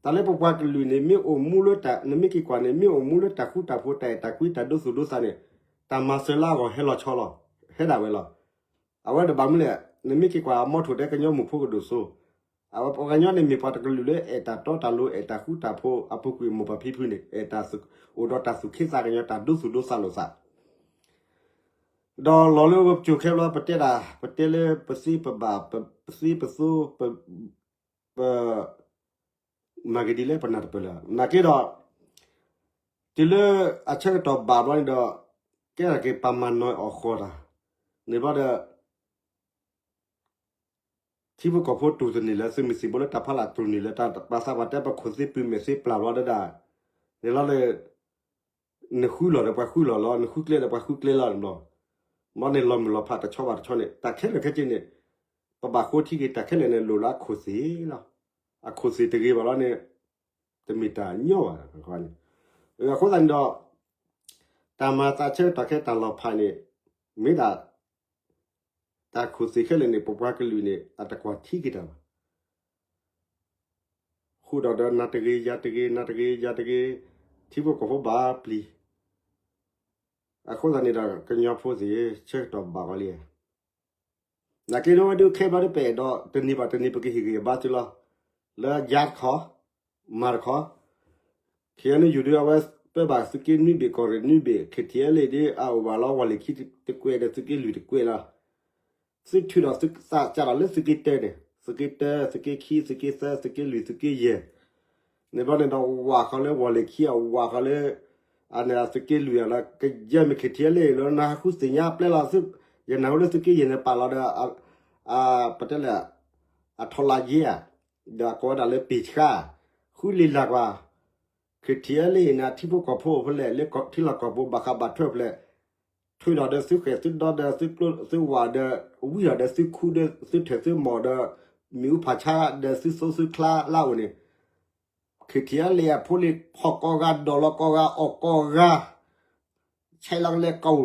တၢ်လၢပပှၤကလုာ်န့ၣ် မ့ၢ်အိၣ်မူလၢတၢ် နမ့ၢ်က့ၤကွၢ်န့ၣ် မ့ၢ်အိၣ်မူလၢတၢ်ဃူတၢ်ဖိး တၢ်အဲၣ်တၢ်ကွံ တၢ်ဒိသူၣ်ဒိသးန့ၣ်, တၢ်မၤစၢၤလၢအဂီၢ်ဟဲလီၤဆီလီၤ, ဟဲဒၣ်ဝဲလီၤ. အဝဲတဘၣ်မနုၤလဲၣ်, နမ့ၢ်က့ၤကွၢ်အမီထိၣ်တဲကညီမုၢ်ဖိကဒိၣ်စိ, အဝဲပှၤကညီန့ၣ်မ့ၢ်ပှၤတကလုာ်လၢအဲၣ်တၢ်တီတၢ်လိၤ အဲၣ်တၢ်ဃူတၢ်ဖိး အပူၤကွံာ်မိၢ်ပှၢ်ဖံဖုန့ၣ် အဲၣ်တၢ် အိၣ်ဒီးတၢ်သူၣ်ခ့သးကညီၤ တၢ်ဒိသူၣ်ဒိသးလိာ်သး ဒီးလီၤလၢပစိၤခဲဘျီ ပတဲဒၣ် ပတဲလၢပသ့ပဘၣ် ပသ့ပသိ ပ ပ မၤက့ၤဒ်လဲၣ် ပနၢ်တပၢၢ်လၢၤ နာ်က့ဒီး တုၤလၢအဆၢကတီၢ်ဘၣ်ဘျီန့ၣ်ဒီး ကဲထီၣ်က့ၤပှၤမၤနီၢ်အီၣ်ဃီတၢ် န့ၣ်ဘျီဒီး ထံဖိကီၢ်ဖိတူၢ်တန့ၢ်လၢ သုးမုၢ်သံၣ်ဘိလၢတၢ်ဖီလာ်တူၢ်န့ၢ်လၢ တၢ်ပှၤသးပှၢ်တဲပခိၣ်သ့ပုၢ်မဲာ်သ့ပျၢ်ဘျီဒီး န့ၣ်လီၤလၢ နဃုလီၤဒီးပှၤဃုလီၤလီၤ နဃုကျဲဒီးပှၤဃုကျဲလီၤန့ၣ်ဘျီ, ဘျီန့ၣ်လီၤမုၢ်လီၤဖးတဆီဘၣ်တဆီန့ၣ် တၢ်ခဲလၢာ်ခဲဆ့န့ၣ် ပဘၣ်ဃိထံက့ၤတၢ်ခဲလၢာ်န့ၣ် လိၣ်လၢအခိၣ်သ့ၣ်လီၤ. အခိၣ်သ့ၣ်တဂ့ၤဘၣ်လီၤန့ၣ် တမ့ၢ်တၢ်ညီဘၣ်န့ၣ်, အဃိသတးန့ၣ်ဒီး တၢ်မၤသးဆၢကတီၢ်ခဲတၢ်လီၤဖးန့ၣ် မ့ၢ်ဒၣ် တၢ်ခိၣ်သ့ၣ်ခဲလၢာ်န့ၣ် ပပှၤကလုာ်န့ၣ် အတကွၢ်ထံက့ၤတၢ်ဘၣ် ဃုာ်ဒီးဒီးနၤတဂ့ၤ ယၤတဂ့ၤ နၤတဂ့ၤ ယၤတဂ့ၤ, ထံဖိကီၢ်ဖိဘၣ်ပျံၤ, အဃိသတးန့ၣ်ဒီး ကညီဖိသ့ၣ် ဆၢကတီၢ်ဘၣ်အီၤလံ. နာ်က့ဒီးဝဲဒုးခဲဘျီဒုးပအဲၣ်ဒိး တနံၤဘၣ်တနံၤပကဟ့ၣ်ဂံၢ်ဘါသုလီၤ. လၢယၤတခီ, မၤတခီ, ခ့ယနုယူၤဒုးအဝဲ ပၢဘၣ်သုးက့နွံဘ့ၣ် ကီၢ်ရ့ၣ်နွံဘ့ၣ် ခ့ထံအဲလ့ၣ်ဒုးအအိၣ်ဘၣ်လီၤ ဝီၢ်လ့ၤခံတကွဲးဒီးသုးက့လွံၢ်တကွဲးလီၤ. သုထုးဒီးသုသးစးဒီးလၢသုးက့တၢန့ၣ် သုးက့တၢ သုးက့ခံ သုးက့သၢ သုးက့လွံၢ် သုးက့ယဲၢ် န့ၣ်ဘျီန့ၣ်ဒီးဝးဃီလၢဝီၢ်လ့ၤခံ အဝးဃီလၢ အန့ၣ်သုးက့လွံၢ်အလီၤ ကယဲၢ်မ့ၢ်ခ့ထံအဲလ့ၣ်လၢနဟးဃုသ့ၣ်ညါပျဲလီၤသု ယနၢ်ဟူလၢသုးက့ယဲၢ်န့ၣ်ပာ်လီၤဒီး ပတဲလဲၣ် အထီလါယ့ဧါ ဒီးအကိးဝဲဒၣ်လၢပ့ၤဆှါ ဃုလ့ၤလၢ်ကွၢ် ခ့ထံအဲလ့ၣ်န့ၣ် ထံဖိကီၢ်ဖိအိၣ်ဖဲလဲၣ် လၢထံလီၢ်ကီၢ်ပူၤဘၣ်ဃးဘၣ်ထွဲဖဲလဲၣ် ထုးထီၣ်ဒီးသုဃဲၣ်သုဒီဒီးသုကျိသုဝၣ်ဒီး ဝံထီၣ်ဒီးသုခူဒီးသုထၢၣ်သုမီၢ်ဒီး မ့ၣ်အူဖးဆါဒီးသုသိသုချါလၢအအိၣ်န့ၣ် ခ့ထံအဲလ့ၣ်အဖိလ့ၣ်ဖီၣ်ကိးဂၤ ဒိးလီၤကိးဂၤ အီၣ်ကိးဂၤ ဆဲးလီၤကလဲၤကိး ဒ်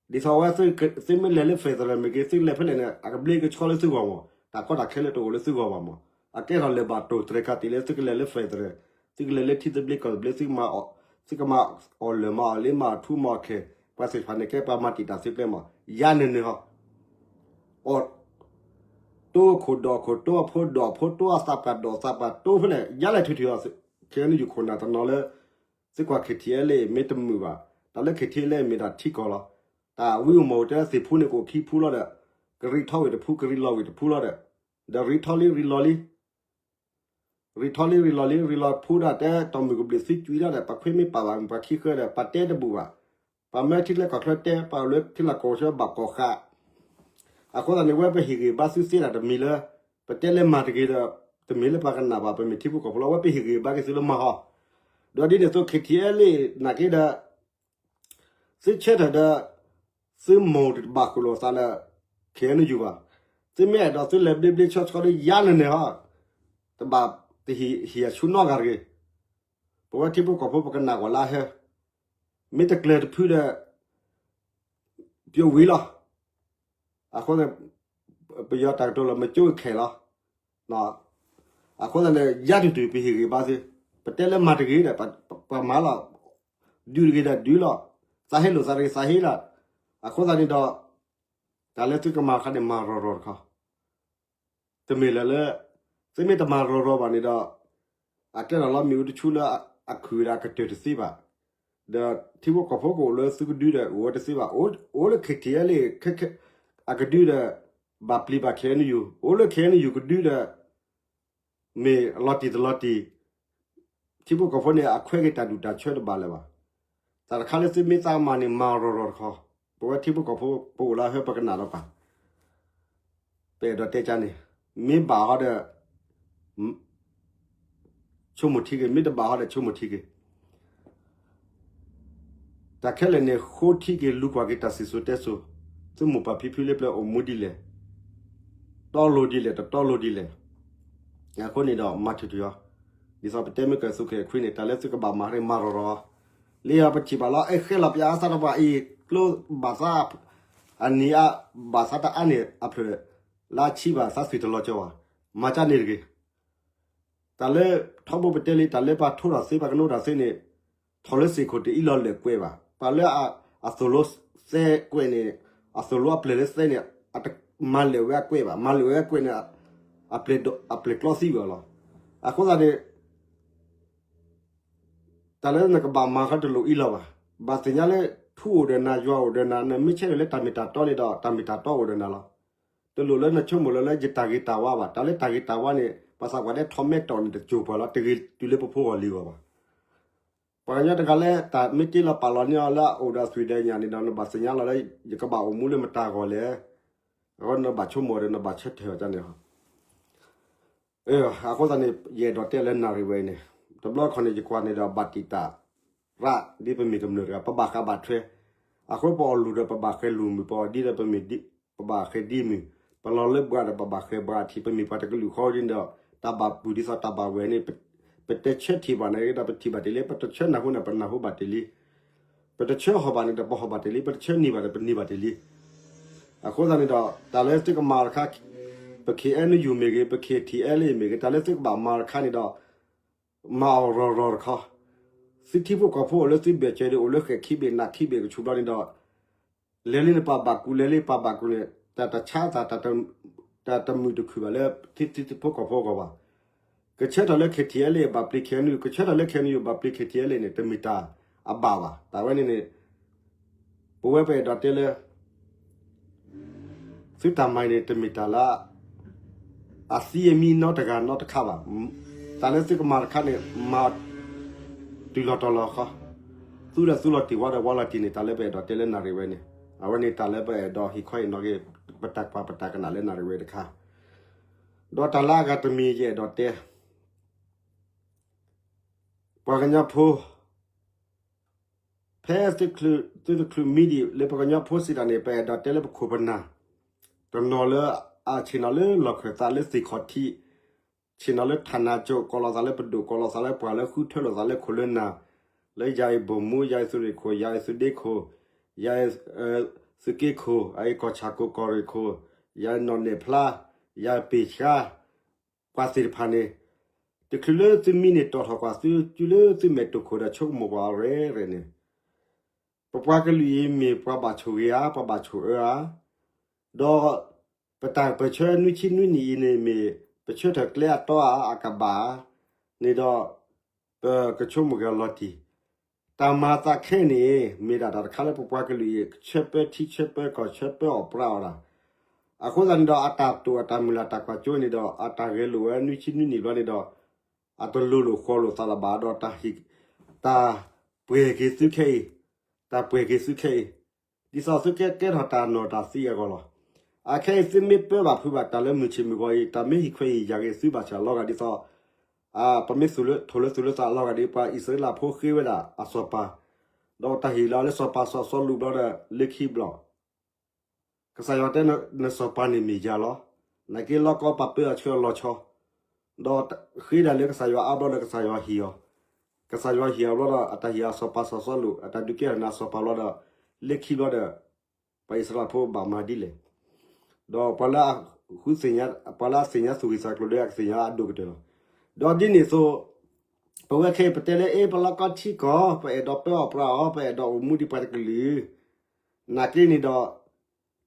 သိးဝဲ သုမ့ၢ်လဲၤလၢ federal မ့ၢ်ဂ့ၤ သုလဲၤဖဲလဲၣ်န့ၣ် အကဘျ့ကဆှီလၢသုဂီၢ်မး တၢ်ကီတၢ်ခဲလၢာ်တအိၣ်လၢသုဂီၢ်ဘၣ်မး အကဲထီၣ်လၢၤဘၣ်တိၢ်တြဲၤခါတံၢ်လၢသုကလဲၤလၢ federal သုကလဲၤလၢထံသဘျ့ကီၢ်သဘျ့ သုကမၤအီၣ်လၢၢ်မၤအီၣ်လ့မၤအီၣ်ထူမၤအီၣ်ခဲ ပှၤသ့ၣ်တဖၣ်န့ၣ်ကဲပှၤမၤတံာ်တာ်သုကျဲမး ယၤန့ၣ်န့ၣ်ဟီ အီၣ် တိခိၣ်ဒီးခိၣ် တိအဖိဒီးဖိ တိအသးပှၢ်ဒီးသးပှၢ် တိဖဲလဲၣ် ယၤလဲၤထုးထုးအီၤ ခဲအံၤယုၢ်ခိၣ်နၢ်တနီၤလၢ သုကွၢ် K T L A မ့ၢ်တမုာ်ဘၣ်, တၢ်လၢ K T L A မ့ၢ်တၢ်ထံကီၢ်လီၤ. တၢ်ဝံအိၣ်မီၢ်အိၣ်တဲသ့ၣ်ဖူန့ၣ် ကအိၣ်ခံဖူလီၤဒီး ကရံးထီၣ်ဝံၤတဖူ ကရံးလီၤဝံၤတဖူလီၤဒီး ဒီးရံးထီၣ်လံရံးလီၤလံ ရံးထီၣ်လံရံးလီၤလံ ရံးလီၤဖူဒၣ်တဲ တီၢ်မုၢ်ကဘျံးသုကွံာ်ဒၣ်ဒီး ပှၤခွ့မ့ၢ်ပာ်ဘၣ်မ့ၢ်ပှၤခံဃၢဒီး ပှၤတဲတဘူၣ်ဘၣ်. ပှၤမၢထံကျဲကီၢ်ချၢတဲ ပှၤအိၣ်လၢထံလီၢ်ကီၢ်ချၢဘၣ်ကီၢ်ဃး အဃိသတးန့ၣ် ဝဲပဟ့ၣ်ဂံၢ်ဘါသုသ့ဒၣ်တမံၤလၢ ပတဲလၢမၤတဂ့ၤဒီး တမ့ၢ်လၢပှၤကနၣ်ဘၣ် ပမ့ၢ်ထံဖိကီၢ်ဖိလီၤ. ဝဲပဟ့ၣ်ဂံၢ်ဘါက့ၤသုလၢမၤဟီ ဒီးဒ်န့ၣ်အသိး K T L A နာ်က့ဒီး သုဆၢထၢၣ်ဒီး သုမိၢ်တဘၣ်ဃုာ်လိာ်သးလၢ K N U ဘၣ်. သုမ့ၢ်အဲၣ်ဒိးသုလဲၤဘျ့ဘျ့ဆှီဆှီဒီးယါန့ၣ်န့ၣ်ဟီ တဘၣ်တဟံးဟံးအဆူၣ်နီတဂၤတဂ့ၤ. ပဝဲထံဖိကီၢ်ဖိပကနၣ်ကွၢ်လၢဟဲ မ့ၢ်တကျၢၤတဖုဒီး ပျိဝံၤလီၤ. အဃိ ပယီၤတၢ်ကတိၤလီၤ မကျိၣ်ခဲလီၤ. အဃိသတးန့ၣ် ယါတုၤတုၤ ပဟ့ၣ်ဂံၢ်ဘါသု, ပတဲလၢမၤတဂ့ၤဒီး ပမၤလီၤ, ဒုးတဂ့ၤဒီးဒုးလီၤ, သးဟ့လိာ်သးတဂ့ၤ သးဟ့လီၤ. အဃိသတးန့ၣ်ဒီး တၢ်လၢသုကမၤတခါန့ၣ် မၤရီၤရီၤတခီ, တမ့ၢ်လၢၤလၢ သုမ့ၢ်တမၤရီၤရီၤဘၣ်န့ၣ်ဒီး အကဲထီၣ်လီၤမ့ၣ်အူတဆူလၢအခုၣ်ဒီးအကတၢၢ်တသ့ဘၣ်. ဒီးထံဖိကီၢ်ဖိကအိၣ်လၢသုကဒုဒီး အိၣ်ဝဲတသ့ဘၣ်. အိၣ်လၢ K T L A အကဒုဒီး ဘၣ်ပျံၤဘၣ် K N U, အိၣ်လၢ K N U ကဒုဒီး မ့ၢ်လီၤတံၢ်တလီၤတံၢ် ထံဖိကီၢ်ဖိန့ၣ် အခွဲးက့ၤတၢ်ဒူၣ်တၢ်ဆၢတဘၣ်လၢၤဘၣ်. တၢ်တခါလၢသုမ့ၢ်သးမၤန့ၣ် မၤရီၤရီၤတခီ, ပဝဲထံဖိကီၢ်ဖိ ပအိၣ်လၢဟၢပကနၣ်လီၤပၢ်, ပအဲၣ်ဒိးတဲကါန့ၣ် မ့ၢ်ဘၣ်ဟီဒီး ဆိကမိၣ်ထံက့ၤ, မ့ၢ်တဘၣ်ဟီဒီးဆိကမိၣ်ထံက့ၤ. တၢ်ခဲလၢာ်န့ၣ် ဃိထံက့ၤလူၤကွၢ်က့ၤတၢ်စံၣ်စိၤတဲစိၤ, သုမိၢ်ပၢ်ဖံဖုလၢပျၢၤအိၣ်မူဒ်လဲၣ်, တီလိၤဒ်လဲၣ် တတီလိၤဒ်လဲၣ်. အဃိန့ၣ်ဒီး မၤထုးထုးအီၤ, ဒ်သိးပတဲမ့ၢ်ကၢၢ်သူၣ်ကၢၢ်ခွံန့ၣ် တၢ်လၢသုကဘၣ်မၤန့ၣ် မၤရီၤရီၤ, လၢယၤပထံၣ်ဘၣ်လီၤ အဲၣ်ဃဲလီၤပျၢ်အါသးတပှၢ်အံၤ ကျိဘၣ်သး အနံၤအါဘၣ်သးတအါန့ၣ် အဖျၢၣ်လၢအဆံးဘၣ်သးသွံၣ်တလီၤကၠီဘၣ်, မၤကၢန့ၣ်တဂ့ၤ. တၢ်လၢထီဘိပတဲလံ တၢ်လၢပှၤထိထီၣ်သ့ ပှၤကနိထီၣ်သ့န့ၣ် ထီၣ်လၢစ့ၢ်ခိၣ်တအံၤလီၤလၢာ်ကွဲးဘၣ်. ပှၤလၢအသိၣ်လိသဲကွဲးန့ၣ် အသိၣ်လိအပျဲၢ်လၢသဲန့ၣ် အတမၤလၢာ်ဝဲအကွဲးဘၣ်. မၤလၢာ်ဝဲအကွဲးန့ၣ် အပျဲၢ်ကျီသံဝဲလီၤ. အဃိသတးန့ၣ် တၢ်လၢနကဘၣ်မၤဃီတလိၣ်အံၤလီၤဘၣ်. ဘၣ်သ့ၣ်ညါလၢ ထူအိၣ်ဒီးနၤ ယွၤအိၣ်ဒီးနၤ, နမ့ၢ်ဆၢထၢၣ်လၢတၢ်မ့ၢ်တၢ်တီန့ၣ်ဒီး တၢ်မ့ၢ်တၢ်တီအိၣ်ဒီးနၤလီၤ. တလိၣ်လၢနဆိကမိၣ်လၢ လၢယတၢ်ဂ့ၤတၢ်ဝါဘၣ်. တၢ်လၢတၢ်ဂ့ၤတၢ်ဝါန့ၣ် ပှၤသးပှၢ်တဲထီးမဲာ်တီၢ်န့ၣ် တစိၢ်ပှၤလီၤ, တဂ့ၤတုၤလၢပဖိဂီၢ်လံၤဂီၢ်ဘၣ်. ပှၤကညီတဂၤလၢတၢ်မ့ၢ်တ့လီၤပာ်လီၤန့ၢ်အီၤလၢအအိၣ်ဒီးအသွံၣ်ဒီးညၣ်န့ၣ်ဒီး နဘၣ်သ့ၣ်ညါလီၤလၢ ယကဘၣ်အိၣ်မူလၢမတၤဂီၢ်လဲၣ်. အဃိနဘၣ်ဆိကမိၣ်ဒီးနဘၣ်ဆၢထၢၣ်အီၤန့ၣ် အဃိသတးန့ၣ် ယအဲၣ်ဒိးတဲလၢနၣ်ရံၣ်ဝဲအံၤန့ၣ် တဘျီခီန့ၣ် ယကွၢ်န့ၣ်ဒီးဘၣ်တံာ်တာ်ရၣ် ဒ်ပမ့ၢ်ကမျၢၢ်တဂၤ ပဘၣ်ဃးဘၣ်ထွဲ, အဃိပအီၣ်လုၢ်ဒီးပဘၣ်ဃဲၤလုၢ်မုၢ်, ပအီၣ်ဒံဒီးပမ့ၢ်ဒံ, ပဘၣ်ဃဲၤဒံမုၢ်, ပလီၤလၢဘှါဒီးပဘၣ်ဃဲၤဘှါထံး, ပမ့ၢ်ပှၤတကလုာ်ဃီဒ်န့ၣ်ဒီး တၢ်ဘၣ်ပုၢ်ဒ်သိးတၢ်ဘၣ်ဝဲန့ၣ် ပတဆၢထံၣ်ဘၣ်န့ၣ်ဒီး ပထံၣ်ဘၣ်တ့ၢ်လံ, ပတဆၢနၢ်ဟူန့ၣ် ပနၢ်ဟူဘၣ်တ့ၢ်လံ. ပတဆၢဟီၣ်ဘၣ်န့ၣ်ဒီး ပဟီၣ်ဘၣ်တ့ၢ်လံ, ပတဆၢနံၤဘၣ်ဒီး ပနံၤဘၣ်တ့ၢ်လံ. အဃိသတးန့ၣ်ဒီး တၢ်လၢသုကမၤတခါ, ပ K N U မ့ၢ်ဂ့ၤ, ပ K T L A မ့ၢ်ဂ့ၤ, တၢ်လၢသုကဘၣ်မၤတခါန့ၣ်ဒီး မၤအီၤရီၤရီၤတခီ, သုထံဖိကီၢ်ဖိအိၣ်လၢသုဘ့ၣ်စၢၤဒီး အိၣ်လၢဃဲၣ်ခံဘ့ၣ်နးခံဘ့ၣ်ကဆူးဘျီန့ၣ်ဒီး လဲၤလံနပာ်ဘၣ်ကူ လဲၤလံပာ်ဘၣ်ကူန့ၣ် တၢ်တဆါသး တၢ်တမုာ်တခုၣ်ဘၣ်လၢ ထံထံဖိကီၢ်ဖိအဂီၢ်ဘၣ်. ကဆၢထၢၣ်လၢ K T L A ဘၣ်ပျံၤ K N U, ကဆၢထၢၣ်လၢ K N U ဘၣ်ပျံၤ K T L A န့ၣ် တမ့ၢ်တၢ်အဘၣ်ဘၣ်. တၢ်ဝဲန့ၣ်န့ၣ် ပဝဲပအဲၣ်ဒိးတဲလၢ သုတၢ်မၤအံၤန့ၣ် တမ့ၢ်တၢ်လၢ အသံအမံနီတဂၤနီတခါဘၣ်. တၢ်လၢသုကမၤတခါန့ၣ် မၤတုၤလီၤတီၤလီၤဃီ, သူဒီးသူလီၤတံၢ် ဝါဒီးဝါလီၤတံၢ်န့ၣ် တၢ်လၢပအဲၣ်ဒိးတဲလၢနၣ်ရံၣ်ဝဲန့ၣ်, အဝဲန့ၣ်တၢ်လၢပအဲၣ်ဒိးဟ့ၣ်ခီဟ့ၣ်နီၤက့ၤ ပတၢ်ကွၢ်ပတၢ်ကနၣ်လၢနၣ်ရံၣ်ဝဲတခါ, ဒီးတၢ်လၢအဂၤတမံၤယအဲၣ်ဒိးတဲ ပှၤကညီဖိ ဖဲသုတချုးမံဒံးလၢပှၤကညီဖိစံးတၢ်န့ၣ် ပအဲၣ်ဒိးတဲလၢပခိၣ်ပနၢ် တနီၤလၢအဆ့ၣ်နီၤလၢလီၢ်ခၢၣ်သးလၢသ့ၣ်ခီၣ်ထံး, ဆ့ၣ်နီၤလၢထးနးကၠိ, ကိးလီၤသးလၢပဒိၣ်, ကိးလီၤသးလၢပှၤလၢဃုထၢလိာ်သးလၢခိၣ်လၢနၢ်, လၢယၤအံၤဘိၣ်မူ, ယၤအံၤသုးရ့ၣ်ခိၣ်, ယၤအံၤသုးဒ့ခိၣ်, ယၤအံၤသုးက့ခိၣ်, အအံၤကီၢ်ဆၣ်ခိၣ်ကီၢ်ရ့ၣ်ခိၣ်, ယၤအံၤနီၣ်နဲၣ်ဖျါ, ယၤအံၤပ့ၢ်ဆှါ, ပှၤသ့ၣ်တဖၣ်န့ၣ် တချုးလၢသုမံန့ၣ် တီၣ်ထီၣ်ကွၢ်သု တုၤလၢသုမဲာ်တိၢ်ခိၣ်ဒီးဆိကမိၣ်ကွၢ်အီၤရဲၣ်ရဲၣ်န့ၣ်, ပပှၤကလုာ်အံၤမ့ၢ်ပှၤဘၣ်ဆိၣ်ဂ့ၤဧါ, ပှၤဘၣ်ဆိၣ်အၢဧါ, ဒီးပတၢ်ပၢၢ်ဆၢနွံဆံနွံနံၣ်အံၤန့ၣ်မ့ၢ် ပဆၢထၢၣ်ကျဲအတီဧါ, အကဘၣ်ဧါန့ၣ်ဒီး ပကဆိကမိၣ်က့ၤအလီၤတံၢ်, တၢ်မၤသးခဲအံၤန့ၣ် မ့ၢ်ဒၣ်တၢ်တခါလၢပပှၤကလုာ်အံၤ ဆၢပၢထံဆၢပၢကီၢ် ဆၢပၢအီၣ်ပြးအီၤဒၣ်. အဃိသတးန့ၣ်ဒီး အတၢ်တိာ်အတၢ်မုၢ်လၢ်တၢ်ကွၢ်စိန့ၣ်ဒီး အတၢ်ဂဲၤလိာ်ဝဲနွံဆံနွံနံၣ်ဘျီန့ၣ်ဒီး အတလိၤလိာ်ဃီၤလိာ်သးလၢၤဘၣ်ဒီး တၢ်ဟ့ၣ် တၢ်ပှဲၤက့ၤသုခဲအံၤ, တၢ်ပှဲၤက့ၤသုခဲအံၤ, ဒ်သိးသုကကဲထီၣ်တၢ်နီၢ်တၢ်သံအဂီၢ်လီၤ. အခဲအံၤသုမ့ၢ်ပၢဘၣ်ဖုးဘၣ်တၢ်လၢမုၢ်ဆ့ၣ်မုၢ်ဂီၤအံၤ တၢ်မ့ၢ်ဟံၣ်ခွဲးဟံၣ်ယာ်က့ၤသုဘၣ်ဆၣ်လီၤဂာ်ဒ်သိး ပမ့ၢ်ထိၣ်လၢသူၣ်လၢသးလီၤဂာ်ဒ်ပှၤအံၣ်စရ့လးဖိဃ့ဝဲဒၣ်အစီၤပၤ, ဒီးတၢ်ဟ့ၣ်လီၤလၢစီၤပၤစီၤစီလူးဘျီဒီး လၢခံဘျီ ကစၢ်ယွၤတဲနစီၤပၤန့ၣ်မ့ၢ်ယၤလီၤ. နာ်က့လီၢ်ကီၢ်ပာ်ပၢအီၤဆှၢအီၤလီၤဆီ, ဒီးဃ့ဒၣ်လၢကစၢ်ယွၤအါဘျီဒီးကစၢ်ယွၤဟ့ၣ်အီၤ, ကစၢ်ယွၤဟ့ၣ်အီၤဘျီဒီး အတၢ်ဟ့ၣ်အစီၤပၤစီၤစီလူး အတၢ်ဒုးကဲထီၣ်န့ၣ်အစီၤပၤဘျီဒီး လၢခံဘျီဒီး ပှၤအံၣ်စရ့လးဖိဘၣ်မၤဒ်လဲၣ်, ဒီးပှၤလၢအဃုသ့ၣ်ညါ ပှၤလၢအသ့ၣ်ညါသူၣ်ဂ့ၤသးကျိၤဒီးအကသ့ၣ်ညါအဒိၣ်ကတၢၢ်လီၤ. ဒီးဒ်န့ၣ်အသိး ပဝဲခဲအံၤပတဲလၢ အ့ ပလီၢ်ကီၢ်ထံကီၢ် ပအဲၣ်ဒိးပၢအီၣ်ပြးအီၤ ပအဲၣ်ဒိးအိၣ်မူဒ်ပှၤတကလုာ်, နာ်က့န့ၣ်ဒီး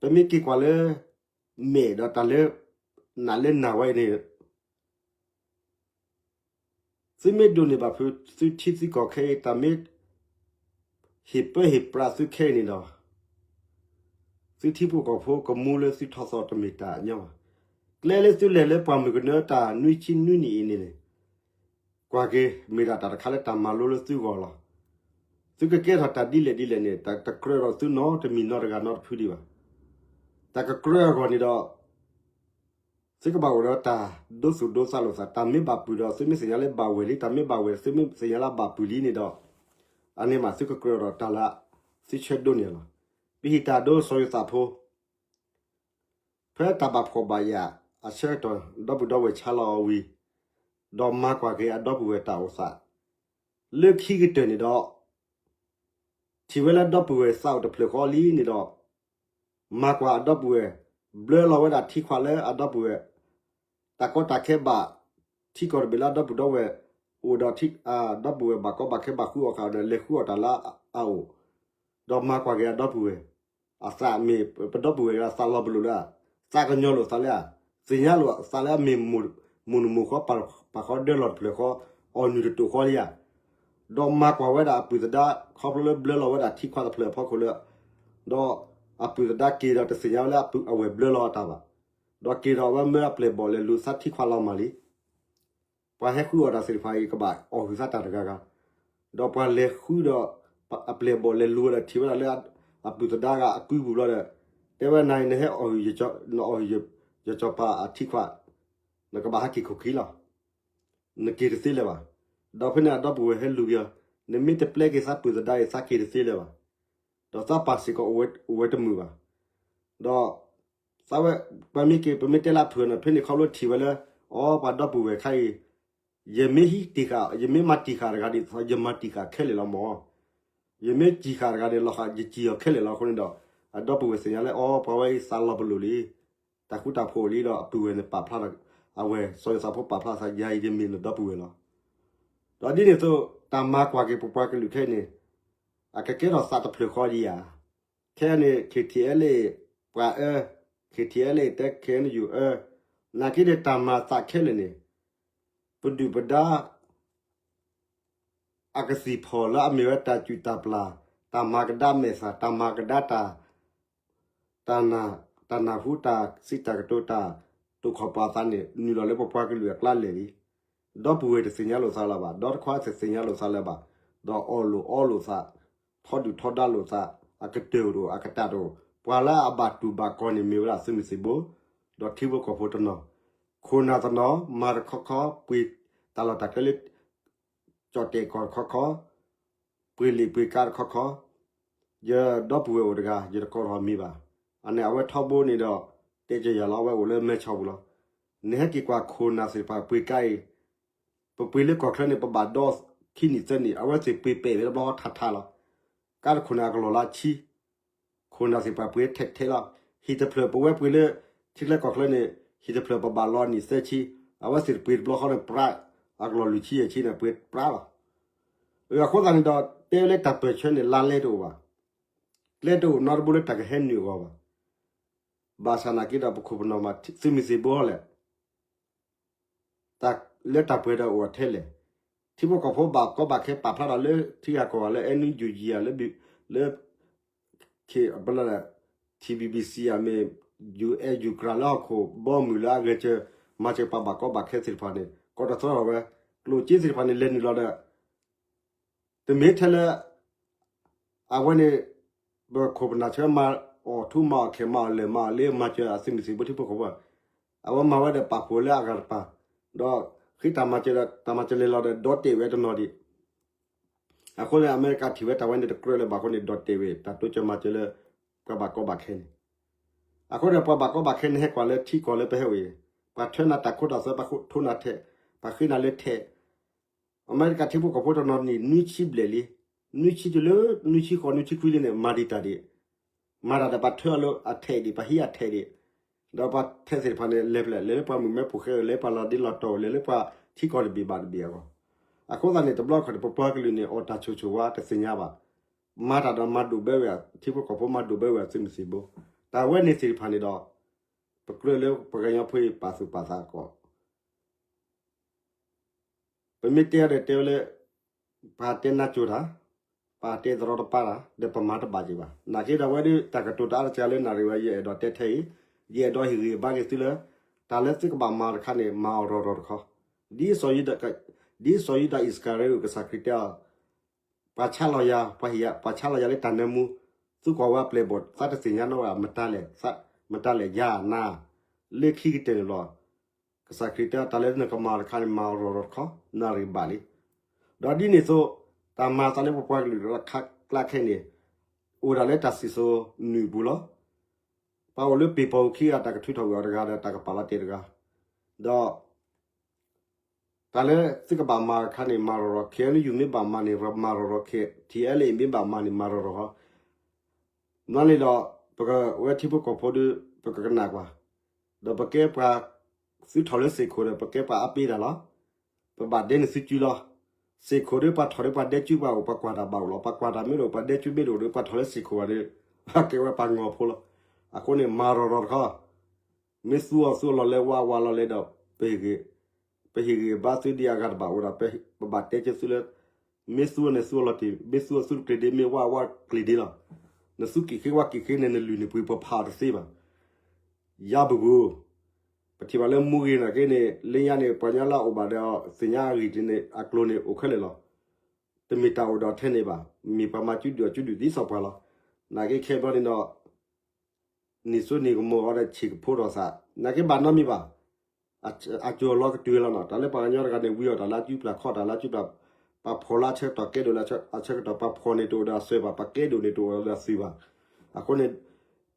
ပမ့ၢ်က့ၤကွၢ်လၢ မဲာ်ဒီးတၢ်လၢ နးလၢနးဝဲအံၤန့ၣ် သုမ့ၢ်ဒိးန့ၢ်ဘၣ်ဖုးသုထံသုကီၢ်ခဲအံၤ တၢ်မ့ၢ်ဟ့ၣ်ပၢဟ့ၣ်ပြးသုခဲအံၤန့ၣ်ဒီး သုထံဖိကီၢ်ဖိကမူလၢသုထီၣ်သီတမ့ၢ်တၢ်ညီဘၣ်. ကျဲလၢသုလဲၤလၢပှၢ်မုၢ်ကနၢတၢ်နွံဆံနွံနံၣ်အံၤန့ၣ်န့ၣ် ကွၢ်က့ၤ မ့ၢ်ဒၣ်တၢ်တခါလၢတၢ်မၤလိလၢသုဂီၢ်လီၤ. သုကကဲထီၣ်တၢ်ဒ်လဲၣ်ဒ်လဲၣ်န့ၣ် တၢ်တကြၢးဒီးသုနီတမံၤနီတဂၤနီတဖုဒံးဘၣ်. တၢ်ကကြၢးအဂီၢ်န့ၣ်ဒီး သုကဘၣ်အိၣ်ဒီးတၢ်ဒိသူၣ်ဒိသးလိာ်သး, တၢ်မ့ၢ်ဘၣ်ပုၢ်ဒီး သုမ့ၢ်သ့ၣ်ညါလၢဘၣ်ဝဲၢ်လံ, တၢ်မ့ၢ်ဘၣ်ဝဲၢ် သုမ့ၢ်သ့ၣ်ညါလၢဘၣ်ပုၢ်လံန့ၣ်ဒီး အန့ၣ်မးသုကကြၢးဒီးတၢ်လၢ သုဆၢဒိးန့ၢ်လီၤ. ပဟံၣ်တၢ်ဒိစီၤယိၤသးဖိ ဖဲတၢ်ဘၣ်ဖှီၣ်ဘၣ်ယာ်အဆၢကတီၢ် ဒီပုၢ်ဒီဝဲၢ်ဆါလီၤအီၤဝံၤ ဒီးမၤကွၢ်က့ၤအဒီပုၢ်ဝဲၢ်တၢ်အိၣ်သး လၢခံကတၢၢ်န့ၣ်ဒီး ထံၣ်ဝဲလၢဒီပုၢ်ဝဲၢ်သးအိၣ်တဖျၢၣ်ဃီလံန့ၣ်ဒီး မၤကွၢ်အဒီပုၢ်ဝဲၢ် ဘျၢလီၤဝဲဒၣ်ထံခွးလၢအဒီပုၢ်ဝဲၢ် တၢ်ကီတၢ်ခဲဘၣ် ထံကီၢ်တဘ့ၣ်လၢအဒီပုၢ်ဒီဝဲၢ်အိၣ်ဒီး ဒီပုၢ်ဝဲၢ်ဘၣ်ကီဘၣ်ခဲဘၣ်ဃုအီၣ်ဃာ်အီၤဒီး လဲၤဃုအီၣ်တၢ်လၢအအိၣ်, ဒီးမၤကွၢ်က့ၤအဒီပုၢ်ဝဲၢ် အသးမ့ၢ်ပဒီပုၢ်ဝဲၢ်အသးလီၤပလိာ်လၢ သးကညီၤလိာ်သးလၢ သ့ၣ်ညါလိာ်သးလၢအမ့ၢ်မိၢ်နမိၢ်ဃီပၢ်ဃီဒၢလီၤတဖျၢၣ်ဃီ အီၣ်နုၢ်တတိာ်ဃီလံဧါ. ဒီးမၤကွၢ်ဝဲဒၣ်အပုၢ်သဒါ ခီဖျိလၢဘျၢလီၤဝဲဒၣ်ထံခွးတဖျၢၣ်အဖီခိၣ်လၢ ဒီးအပုၢ်သဒါက့ၤဒီးတသ့ၣ်ညါဝဲလၢအဝဲၢ်ဘျၢလီၤအတၢ်ဘၣ်, ဒီးက့ၤဒီးအဝဲမၢအပျဲၢ်ဘီၣ်လဲၤလူၤသးထံခွးလီၤမၢ်လံ ပှၤဟဲဃုအီၣ်တၢ်သ့ၣ်တဖၣ်အံၤ ကဘၣ်အီၣ်ဟုၣ်သးတၢ်တဂၤဂၤ, ဒီးပှၤလဲၤဃုဒီး အပျဲၢ်ဘီၣ်လဲၤလူၤဝဲဒီးထံၣ်ဝဲဒၣ်လၢ အပုၢ်သဒါဂၤအကုပူၤဘျီဒီး တဲဝဲနၤအံၤ နဟဲအီၣ်ဟုၣ် နအီၣ်ဟုၣ် ယစီၤပၤအထံခွး နကဘၣ်ဟးက့ၤခိၣ်ခံလီၤ. နက့ၤတသ့လၢၤဘၣ်. ဒီးဖဲန့ၣ်အဒီပုၢ်ဝဲၢ်ဟဲလူၤက့ၤအီၤ, နမ့ၢ်တပျဲက့ၤသးပုၢ်သဒါအံၤ သးက့ၤတသ့လၢၤဘၣ်. ဒီးသးပာ်စ့ၢ်ကီးအိၣ်ဝဲတမုာ်ဘၣ်. ဒီး သးဝဲ ပမ့ၢ်က့ၤ ပမ့ၢ်တဲလၢအဖုၣ်န့ၣ် ဖဲန့ၣ်ခီဖျိထံၣ်ဝဲလၢ အီ ပှၤဒီပုၢ်ဝဲၢ်ခါအံၤ ယမ့ၢ်ဟံးတံၢ်ဃာ် ယမ့ၢ်မၤတံၢ်ဃာ်တဂၤဒ်သိး ယမၤတံၢ်ဃာ်ခဲလၢာ်လီၤမၢ်. ယမ့ၢ်စံၢ်ဃာ်တဂၤန့ၣ် လီၤဃာ် ယစံၢ်အီၤခဲလၢာ်လီၤအဃိန့ၣ်ဒီး အဒီပုၢ်ဝဲၢ်သ့ၣ်ညါလၢ အီ ပှၤဝဲအံၤသးလီၤပလိာ်လံ, တၢ်ဃူတၢ်ဖိးလံဒီး အပုၢ်ဝဲၢ်န့ၣ်ပာ်ဖျါဒီး အဝဲၢ်စီၤယိၤသးဖိပာ်ဖျါသး ယၤအံၤယမ့ၢ်နဒီပုၢ်ဝဲၢ်လီၤ. ဒီးဒ်န့ၣ်အသိး တၢ်မၤကွၢ်က့ၤပပှၤကလုာ်ခဲအံၤန့ၣ် အကကဲထီၣ်သးတဖျၢၣ်ဃီဒံးဧါ. ခဲအံၤန့ၣ် KTLA ပှၤအၢ, KTLA တဲ KNU အၢ, နာ်က့န့ၣ် တၢ်မၤသးခဲလၢာ်န့ၣ် ပဒုၣ်ပဒါ အကသံၣ်ဖီၣ်လၢအမ့ၢ်ဝဲတၢ်စူၢ်တၢ်ပျၢ်, တၢ်မၤကဒါမဲာ်သၣ်, တၢ်မၤကဒါတၢ်, တၢ်နၢ်ဟူတၢ်စံးတၢ်ကတိၤတၢ်တိာ်ခီၣ်ပာ်သးန့ၣ် နုာ်လီၤလၢပပှၤကလုာ်အကျါလဲၣ်လံ. ဒီပုၢ်ဝဲၢ်တသ့ၣ်ညါလိာ်သးလၢၤဘၣ်, ဒီတခွါတသ့ၣ်ညါလိာ်သးလၢၤဘၣ်, ဒီးအီၣ်လိာ်အီလိာ်သး, ထီဒုၣ်ထီဒါလိာ်သး, အကတၢၢ်တအိၣ် အကတၢၢ်တအိၣ်, ပှၤလၢအဘၣ်တူၢ်ဘၣ်ကီၢ်န့ၣ်မ့ၢ်ဝဲဒၣ်သုးမုၢ်သံၣ်ဘိ, ဒီးထံဖိကီၢ်ဖိတနီၤ, ခိၣ်နၢ်တနီၤ မၤတခီခီ ပှ့ၤတၢ်လီၢ်တၢ်ကျဲလၢ ကၠီၣ်တဲၣ်ကီၢ်တခီခီ, ပှ့ၤလံာ်ပှ့ၤကါတခီခီ, ယဒီပုၢ်ဝဲၢ်အိၣ်တဂၤ ယတကိးထီၣ်မံၤဘၣ်. အန့ၣ်အဝဲထီဘိန့ၣ်ဒီး တဲကယၤလီၤ အဝဲအိၣ်လၢမဲဆီပူၤလီၤ. နဟဲက့ၤကွၢ်ခိၣ်နၢ်သ့ၣ်တဖၣ်ပှ့ၤကါအံၤ, ပပှ့ၤလၢကီၢ်ချၢန့ၣ် ပဘၣ်ဒီခံနံၣ်သၢနံၣ် အဝဲသ့ၣ်ပှ့ၤပဲာ်ဝဲတဘျီဃီထးထးလီၤ. ကါတခိၣ်န့ၣ်အကလီၢ်လၢဆံ ခိၣ်နၢ်သ့ၣ်တဖၣ်ပှ့ၤထဲထဲလီၤ. ဟံၣ်တဖျၢၣ်ပဝဲပှ့ၤလၢ ထံချၢကီၢ်ချၢန့ၣ် ဟံၣ်တဖျၢၣ်ပဘၣ်လီၤနံၣ်သၢဆံ, အဝဲသ့ၣ်တပှ့ၤတဘျီဃီန့ၣ်ပြး, အကလီၢ်လွံၢ်ဆံယဲၢ်ဆံန့ၣ် ပှ့ၤပြးလီၤ. အဃိသတးန့ၣ်ဒီး တဲဝဲလၢတၢ်ပၢၢ်ဆၢန့ၣ် လါလဲတအိၣ်ဘၣ်. ကျဲတအိၣ်နီတဘိလၢတၢ်ကဟဲနုာ်အဂီၢ်ဘၣ်. ဘၣ်ဆၣ်နာ်က့ဒီးပခိၣ်ပနၢ်မး သုးမုၢ်သံၣ်ဘိဟီလဲၣ် လၢတၢ်ပှဲၤဒီးအိၣ်ထဲလဲၣ်. ထံ ထံဖိကီၢ်ဖိဘၣ်ကီဘၣ်ခဲပာ်ဖျါထီၣ်လၢထံဂၤကီၢ်ဂၤလၢ အဲၣ်ယူၣ်ယံၣ် ဧါ လၢ လၢ ထံဘံဘံစံ ဧါ မ့ၢ် ယူၣ်အဲၣ် ယူၣ်ကြၢ် လၢဟီၣ်ခိၣ်ဘီမုၢ်လၢအဂဲၤစၢၤ မၤစၢၤပှၤဘၣ်ကီဘၣ်ခဲသ့ၣ်တဖၣ်န့ၣ် ကိးတသီထီၣ်ဝဲ ကျိၣ်စ့သ့ၣ်တဖၣ်န့ၣ် လဲၤနုာ်လီၤဒီး တမ့ၢ်ထဲလၢ အဝဲန့ၣ် ပခိၣ်ပနၢ်ဆၢမၤအီၣ်ထူမၤအီၣ်ခဲမၤအီၣ်လၢၢ်မၤအီၣ်လ့မၤစၢၤအသုးမုၢ်သံၣ်ဘိထံဖိကီၢ်ဖိ အဝဲမၤဝဲဒီးပာ်ဖှိၣ်လၢအဂၤတပၤ ဒီးဃ့တၢ်မၤစၢၤဒီးတၢ်မၤစၢၤလဲၤလီၤဒီးဒီးတဲာ်ဝဲတနီၤဒံး အဃိန့ၣ် အမဲရကၤထံၣ်ဝဲတၢ်ဝဲန့ၣ်တကြၢးလၢၤဘၣ်အဃိန့ၣ် ဒီးတဲာ်ဝဲတၢ်တိစၢၤမၤစၢၤလၢ ပှၤဘၣ်ကီဘၣ်ခဲန့ၣ် အဃိန့ၣ် ပှၤဘၣ်ကီဘၣ်ခဲနဟဲကွၢ်လၢထံကီၢ်လၢပဟဲအိၣ်အံၤ ပှၤထၢနၤတၢ်ခိတၢ်သွဲ ပှၤထိနၤထဲး ပှၤဃ့နၤလၢထဲး အမဲရကၤထံဖိကီၢ်ဖိတနီၤန့ၣ် နွံဆံဘျဲၣ်လံ, နွံဆံတုၤလၢ နွံဆံဃိး နွံဆံခွံလံန့ၣ် မၤဒံးတၢ်ဒံး, မၤတၢ်ဒီးပှၤထၢအီၤလၢအထဲးဒံး, ပှၤဟံးအထဲးဒံး, ဒီးပှၤထဲးသ့ၣ်တဖၣ်န့ၣ် လဲၤဖဲလဲၣ်, လဲၤလၢပှၤမုၢ်မဲဖိဃဲဧိၤ, လဲၤပှၤလီၤဒ့လီၤတီၤဧိၤ, လဲၤလၢပှၤထံကီၢ်တဘ့ၣ်ဘၣ်တဘ့ၣ်အဂီၢ်, အဃိသတးန့ၣ် တဘျီခီၣ်န့ၣ် ပပှၤကလုာ်န့ၣ် အီၣ်တၢ်ဆိၣ်ဆိၣ်ဝါတသ့ၣ်ညါဘၣ်, မၤတၢ်ဒီးမၤဒိၣ်ဘၢဝဲ ထံဖိကီၢ်ဖိမၤဒိၣ်ဘၢဝဲအသုးမုၢ်သံၣ်ဘိ, တၢ်ဝဲန့ၣ်သ့ၣ်တဖၣ်န့ၣ်ဒီး ပကြၢးလၢပှၤကညီဖိအံၤပာ်သူၣ်ပာ်သးအကီၢ် ပမ့ၢ်တဲအီၤဒီးတဲဝဲလၢ ပှၤတဲနါစိၤတၢ်, ပှၤတဲသရီတပါတၢ် ဒီးပမၤတဘၣ်က့ၤဘၣ်. နာ်က့ဒီးဝဲဒၣ်တၢ်ကတိၤတၢ်အါတက့ၢ်လၢနၣ်ရံၣ်ဝဲ ယအဲၣ်ဒိးတဲထဲအံၤ, ယအဲၣ်ဒိးဟ့ၣ်ဂံၢ်ဘါက့ၤသုလၢ တၢ်လၢသုကဘၣ်မၤတခါန့ၣ် မၤအီၤရီၤရီၤတခီ, ဒ်စီၤ ဒ်စီၤယူဒၤအံၣ်စကၤရံၤအိၣ် ကစၢ်ခရံာ်တဲအီၤ ပှၤဆါလီၤယၤ, ပှၤဟ့ၣ်ယၤ, ပှၤဆါလီၤယၤလၢတၢ်နၢမူ, သုကွၢ်ဝဲအပျဲၢ်အဘီၣ် သးတသ့ၣ်ညါနီတဂၤ မတၤလဲၣ်, မတၤလဲၣ် ယၤနၤ, လၢခံကတၢၢ်န့ၣ်လီၤ. ကစၢ်ခရံာ်တဲတၢ်လၢနကမၤတခါန့ၣ် မၤအီၤရီၤရီၤတခီ, နၣ်ရံၣ်ဘၣ်လံ. ဒီးဒ်န့ၣ်အသိး တၢ်မၤသးလၢပပှၤကလုာ်တခါကျါခဲအံၤန့ၣ် အိၣ်ဒၣ်လၢတၢ်စံၣ်စိၤနုာ်အပူၤလီၤ. ပှၤအိၣ်လၢပ့ၤပီၤအူခံဂၤ တၢ်ကထုးထီၣ်ကွံာ်အီၤတဂၤဒီး တၢ်ကပာ်လီၤတဲာ်တဂၤ, ဒီး တၢ်လၢသုကဘၣ်မၤတခါန့ၣ် မၤရီၤရီၤ, ခ့ၣ်အဲၣ်ယူၣ်မ့ၢ်ဘၣ်မၤန့ၣ် မၤရီၤရီၤ, ထံၣ်အဲလ့ၣ်မ့ၢ်ဘၣ်မၤန့ၣ် မၤရီၤရီၤဃီ, မ့ၢ်န့ၣ်ဒီး ပကဝဲထံဖိကီၢ်ဖိဒီး ပကကနၣ်ကွၢ်, ဒီးပကဲပှၤ သုထီၣ်လၢစ့ၢ်ခိၣ်ဒီး ပကဲပှၤအါပ့ၤတၢ်လီၤ. ပဘၣ်ဒဲနသုစုလီၤ. စ့ၢ်ခိၣ်ဒီး ပှၤထီၣ်ဒီးပှၤဒဲစုပှၤအိၣ် ပှၤကွၢ်တၢ်ဘၣ်အိၣ်လီၤ. ပှၤကွၢ်တၢ်မ့ၢ်တအိၣ် ပှၤဒဲစုမ့ၢ်တအိၣ်ဒီး ပှၤထီၣ်လၢစ့ၢ်ခိၣ်ဂၤဒီး ကဲဝဲပှၤငီၢ်ဖိလီၤ. အဃိန့ၣ် မၤရီၤရီၤတခီ မ့ၢ်သူအီၤသူအီၤလီၤလဲၤဝးဝးလီၤလဲၤဒီး ပဟ့ၣ်ဂံၢ်ဘါသုဒ်အဂၤတဘၣ်အိၣ်ဒီး ပဘၣ်တဲက့ၤသုလၢ မ့ၢ်သူအီၤန့ၣ်သူအီၤလီၤတံၢ်, မ့ၢ်သူအီၤသူတကျ့ၤဒ့, မ့ၢ်ဝးဝးကျ့ၤဒ့လီၤ. နသူက့ၤဃ့ဝးက့ၤဃ့န့ၣ် နလုၢ်န့ၣ်ပှ့ၤပဖးအီၤတသ့ဘၣ်. ယါဘုၣ်ဘုၣ်, ပထံၣ်ဘၣ်လၢမူဂ့ၤနာ်က့န့ၣ် လၢညါန့ၣ် ပှၤကညီလၢအအိၣ်ဘၣ်ဒီးသ့ၣ်ညါအဂ့ၢ်န့ၣ် အကျိၤန့ၣ်အိၣ်ခဲလၢာ်လီၤ. တမ့ၢ်တၢ်အိၣ်ဒီးထဲန့ၣ်ဘၣ်, မ့ၢ်ပှၤမၤစုဒုၣ်အီၤစုဒုၣ်ဒ်သိးပှၤလီၤ. နာ်က့ခဲဘျီန့ၣ်ဒီး နံၣ်စိနံၣ်ကမီၤအီၤဒီးဆံးကဖိထီၣ်သး, နာ်က့ဘၣ်နီတမံၤဘၣ်. အစိၤအလီၤကတုၤလီၤနီၤ, တၢ်လၢပှၤကညီတဂၤန့ၣ် ဝံအီၣ်တၢ်လၢအစုပျၢ် ခီၣ်တၢ်လၢအစုပျၢ်, ပှၤဖှီၣ်လၢအဆၢကတီၢ် ကဲဒိၣ်လၢအဆၢကတီၢ်, ပှၤဖှီၣ်န့ၣ်တအိၣ်ဒီးအစၢၤဘၣ်, ပှၤကဲဒိၣ်န့ၣ်တအိၣ်ဒီးအသုးဘၣ်. အဃိန့ၣ်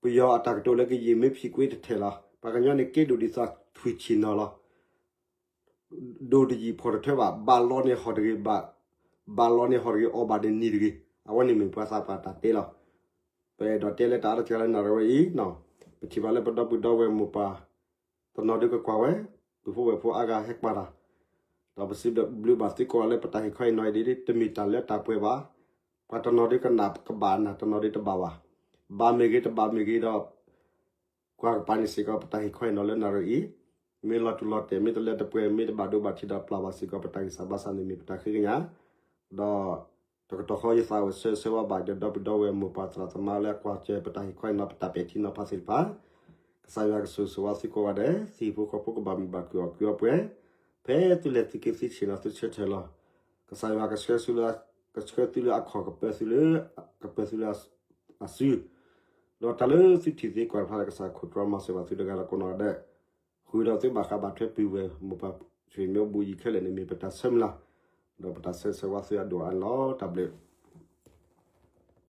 ပယီၤအတၢ်ကတိၤလၢကယံာ်မ့ၢ်ဖံးကွံာ်တထဲၣ်လီၤ. ပှၤကညီန့ၣ်ကဲဒိၣ်ဒ်သိးထွံၣ်ဆံၣ်နီၤလီၤ. ဒိၣ်တယံာ်ဖှီၣ်တထၢဘၣ်, ဘၣ်လီၤန့ၢ်ဟီၣ်တဂ့ၤ, ဘၣ်လီၤန့ၢ်ဟီၣ်တဂ့ၤ အီၣ်ဘၣ်န့ၣ်နံၤတဂ့ၤ, အဝဲန့ၣ်မ့ၢ်ပှၤသးပှၢ်တၢ်တဲလီၤ. ပအဲၣ်ဒိးတဲလၢတၢ်အါတက့ၢ်လၢနၣ်ရံၣ်ဝဲအံၤ, ပထံၣ်ဘၣ်လၢပဒီပုၢ်ဒီဝဲၢ်မိၢ်ပၢ် တနီၤဒုးကကွၢ်ဝဲ, ပုၢ်ဖိဝဲၢ်ဖိအါဂၤဟဲကွၢ်တၢ်, ဒီးပစံးဘျုးဘၣ်သုကိးဂၤလၢပတၢ်ဟ့ၣ်ခီဟ့ၣ်နီၤအံၤဒ် တမ့ၢ်တၢ်လၢတၢ်ပှဲၤဘၣ်, ပှၤတနီၤဒုးကနၣ်ကဘၣ်နၤ တနီၤဒုးတဘၣ်ဘၣ်, ဘၣ်မ့ၢ်ဂ့ၤတဘၣ်မ့ၢ်ဂ့ၤဒီး ကွၢ်ကပၤန့ၣ်စ့ၢ်ကီး ပတၢ်ဟ့ၣ်ခီဟ့ၣ်နီၤလၢနၣ်ရံၣ်အံၤ, မ့ၢ်လီၤတူၢ်လီၤတဲာ် မ့ၢ်တလၢတပှဲၤ မ့ၢ်တဘၣ်ဒိဘၣ်ထံးဒီးပျၢ်ဘၣ်စ့ၢ်ကီး ပတၢ်ဂံၢ်စၢ်ဘါစၢ်န့ၣ်မ့ၢ်ပတၢ်ဃ့ကညး, ဒီး တကတီၢ်ဃီယသးအိၣ်ဆၢဆၢဝါဘၣ် ဒီးဒီပုၢ်ဒီဝဲၢ်မိၢ်ပၢ်သရၣ်သမါလၢအကွၢ်စၢၤပတၢ်ဟ့ၣ်ခီဟ့ၣ်နီၤ ပတၢ်ပဲာ်ထံနီၤဖးသ့ၣ်တဖၣ်, ကစၢ်ယွၤကဆိၣ်ဂ့ၤဆိၣ်ဝါသုကိးဂၤဒဲး, ဟံၣ်ဖိဃီဖိကဘၣ်မုာ်ဘၣ်ခုၣ်အီၣ်ကုၢ်အီပှဲၤ, ဖဲသုလဲၤသုက့ၤသုဆ့ၣ်နီၤသုဆၢထၢၣ်လီၤ. ကစၢ်ယွၤကဆှၢသုလၢ, ကဆှၢသုလၢအခီၣ် ကပၢသုလၢ, ကပၢသုလၢအစု, ဒီးတၢ်လၢသုထံၣ်သ့ကွၢ်တဖၣ်လၢကစၢ်ခိၣ်တြီမၤစၢၤဘၣ်သုတဂၤဒီးကိးနီၢ်ဂၤဒဲး, ဃုာ်ဒီးသုဘၣ်ဃးဘၣ်ထွဲပုၢ်ဝဲၢ်မိၢ်ပၢ်ဆွေမျိုးဘူးကြီးခဲလၢာ်န့ၣ်မ့ၢ်ပတၢ်ဆၢမုၢ်လၢ်, ဒီးပတၢ်ဆၢဂ့ၤဆၢဝါသုအဒိၣ်အါန့ၣ်လီၤ. တၢ်ဘျုး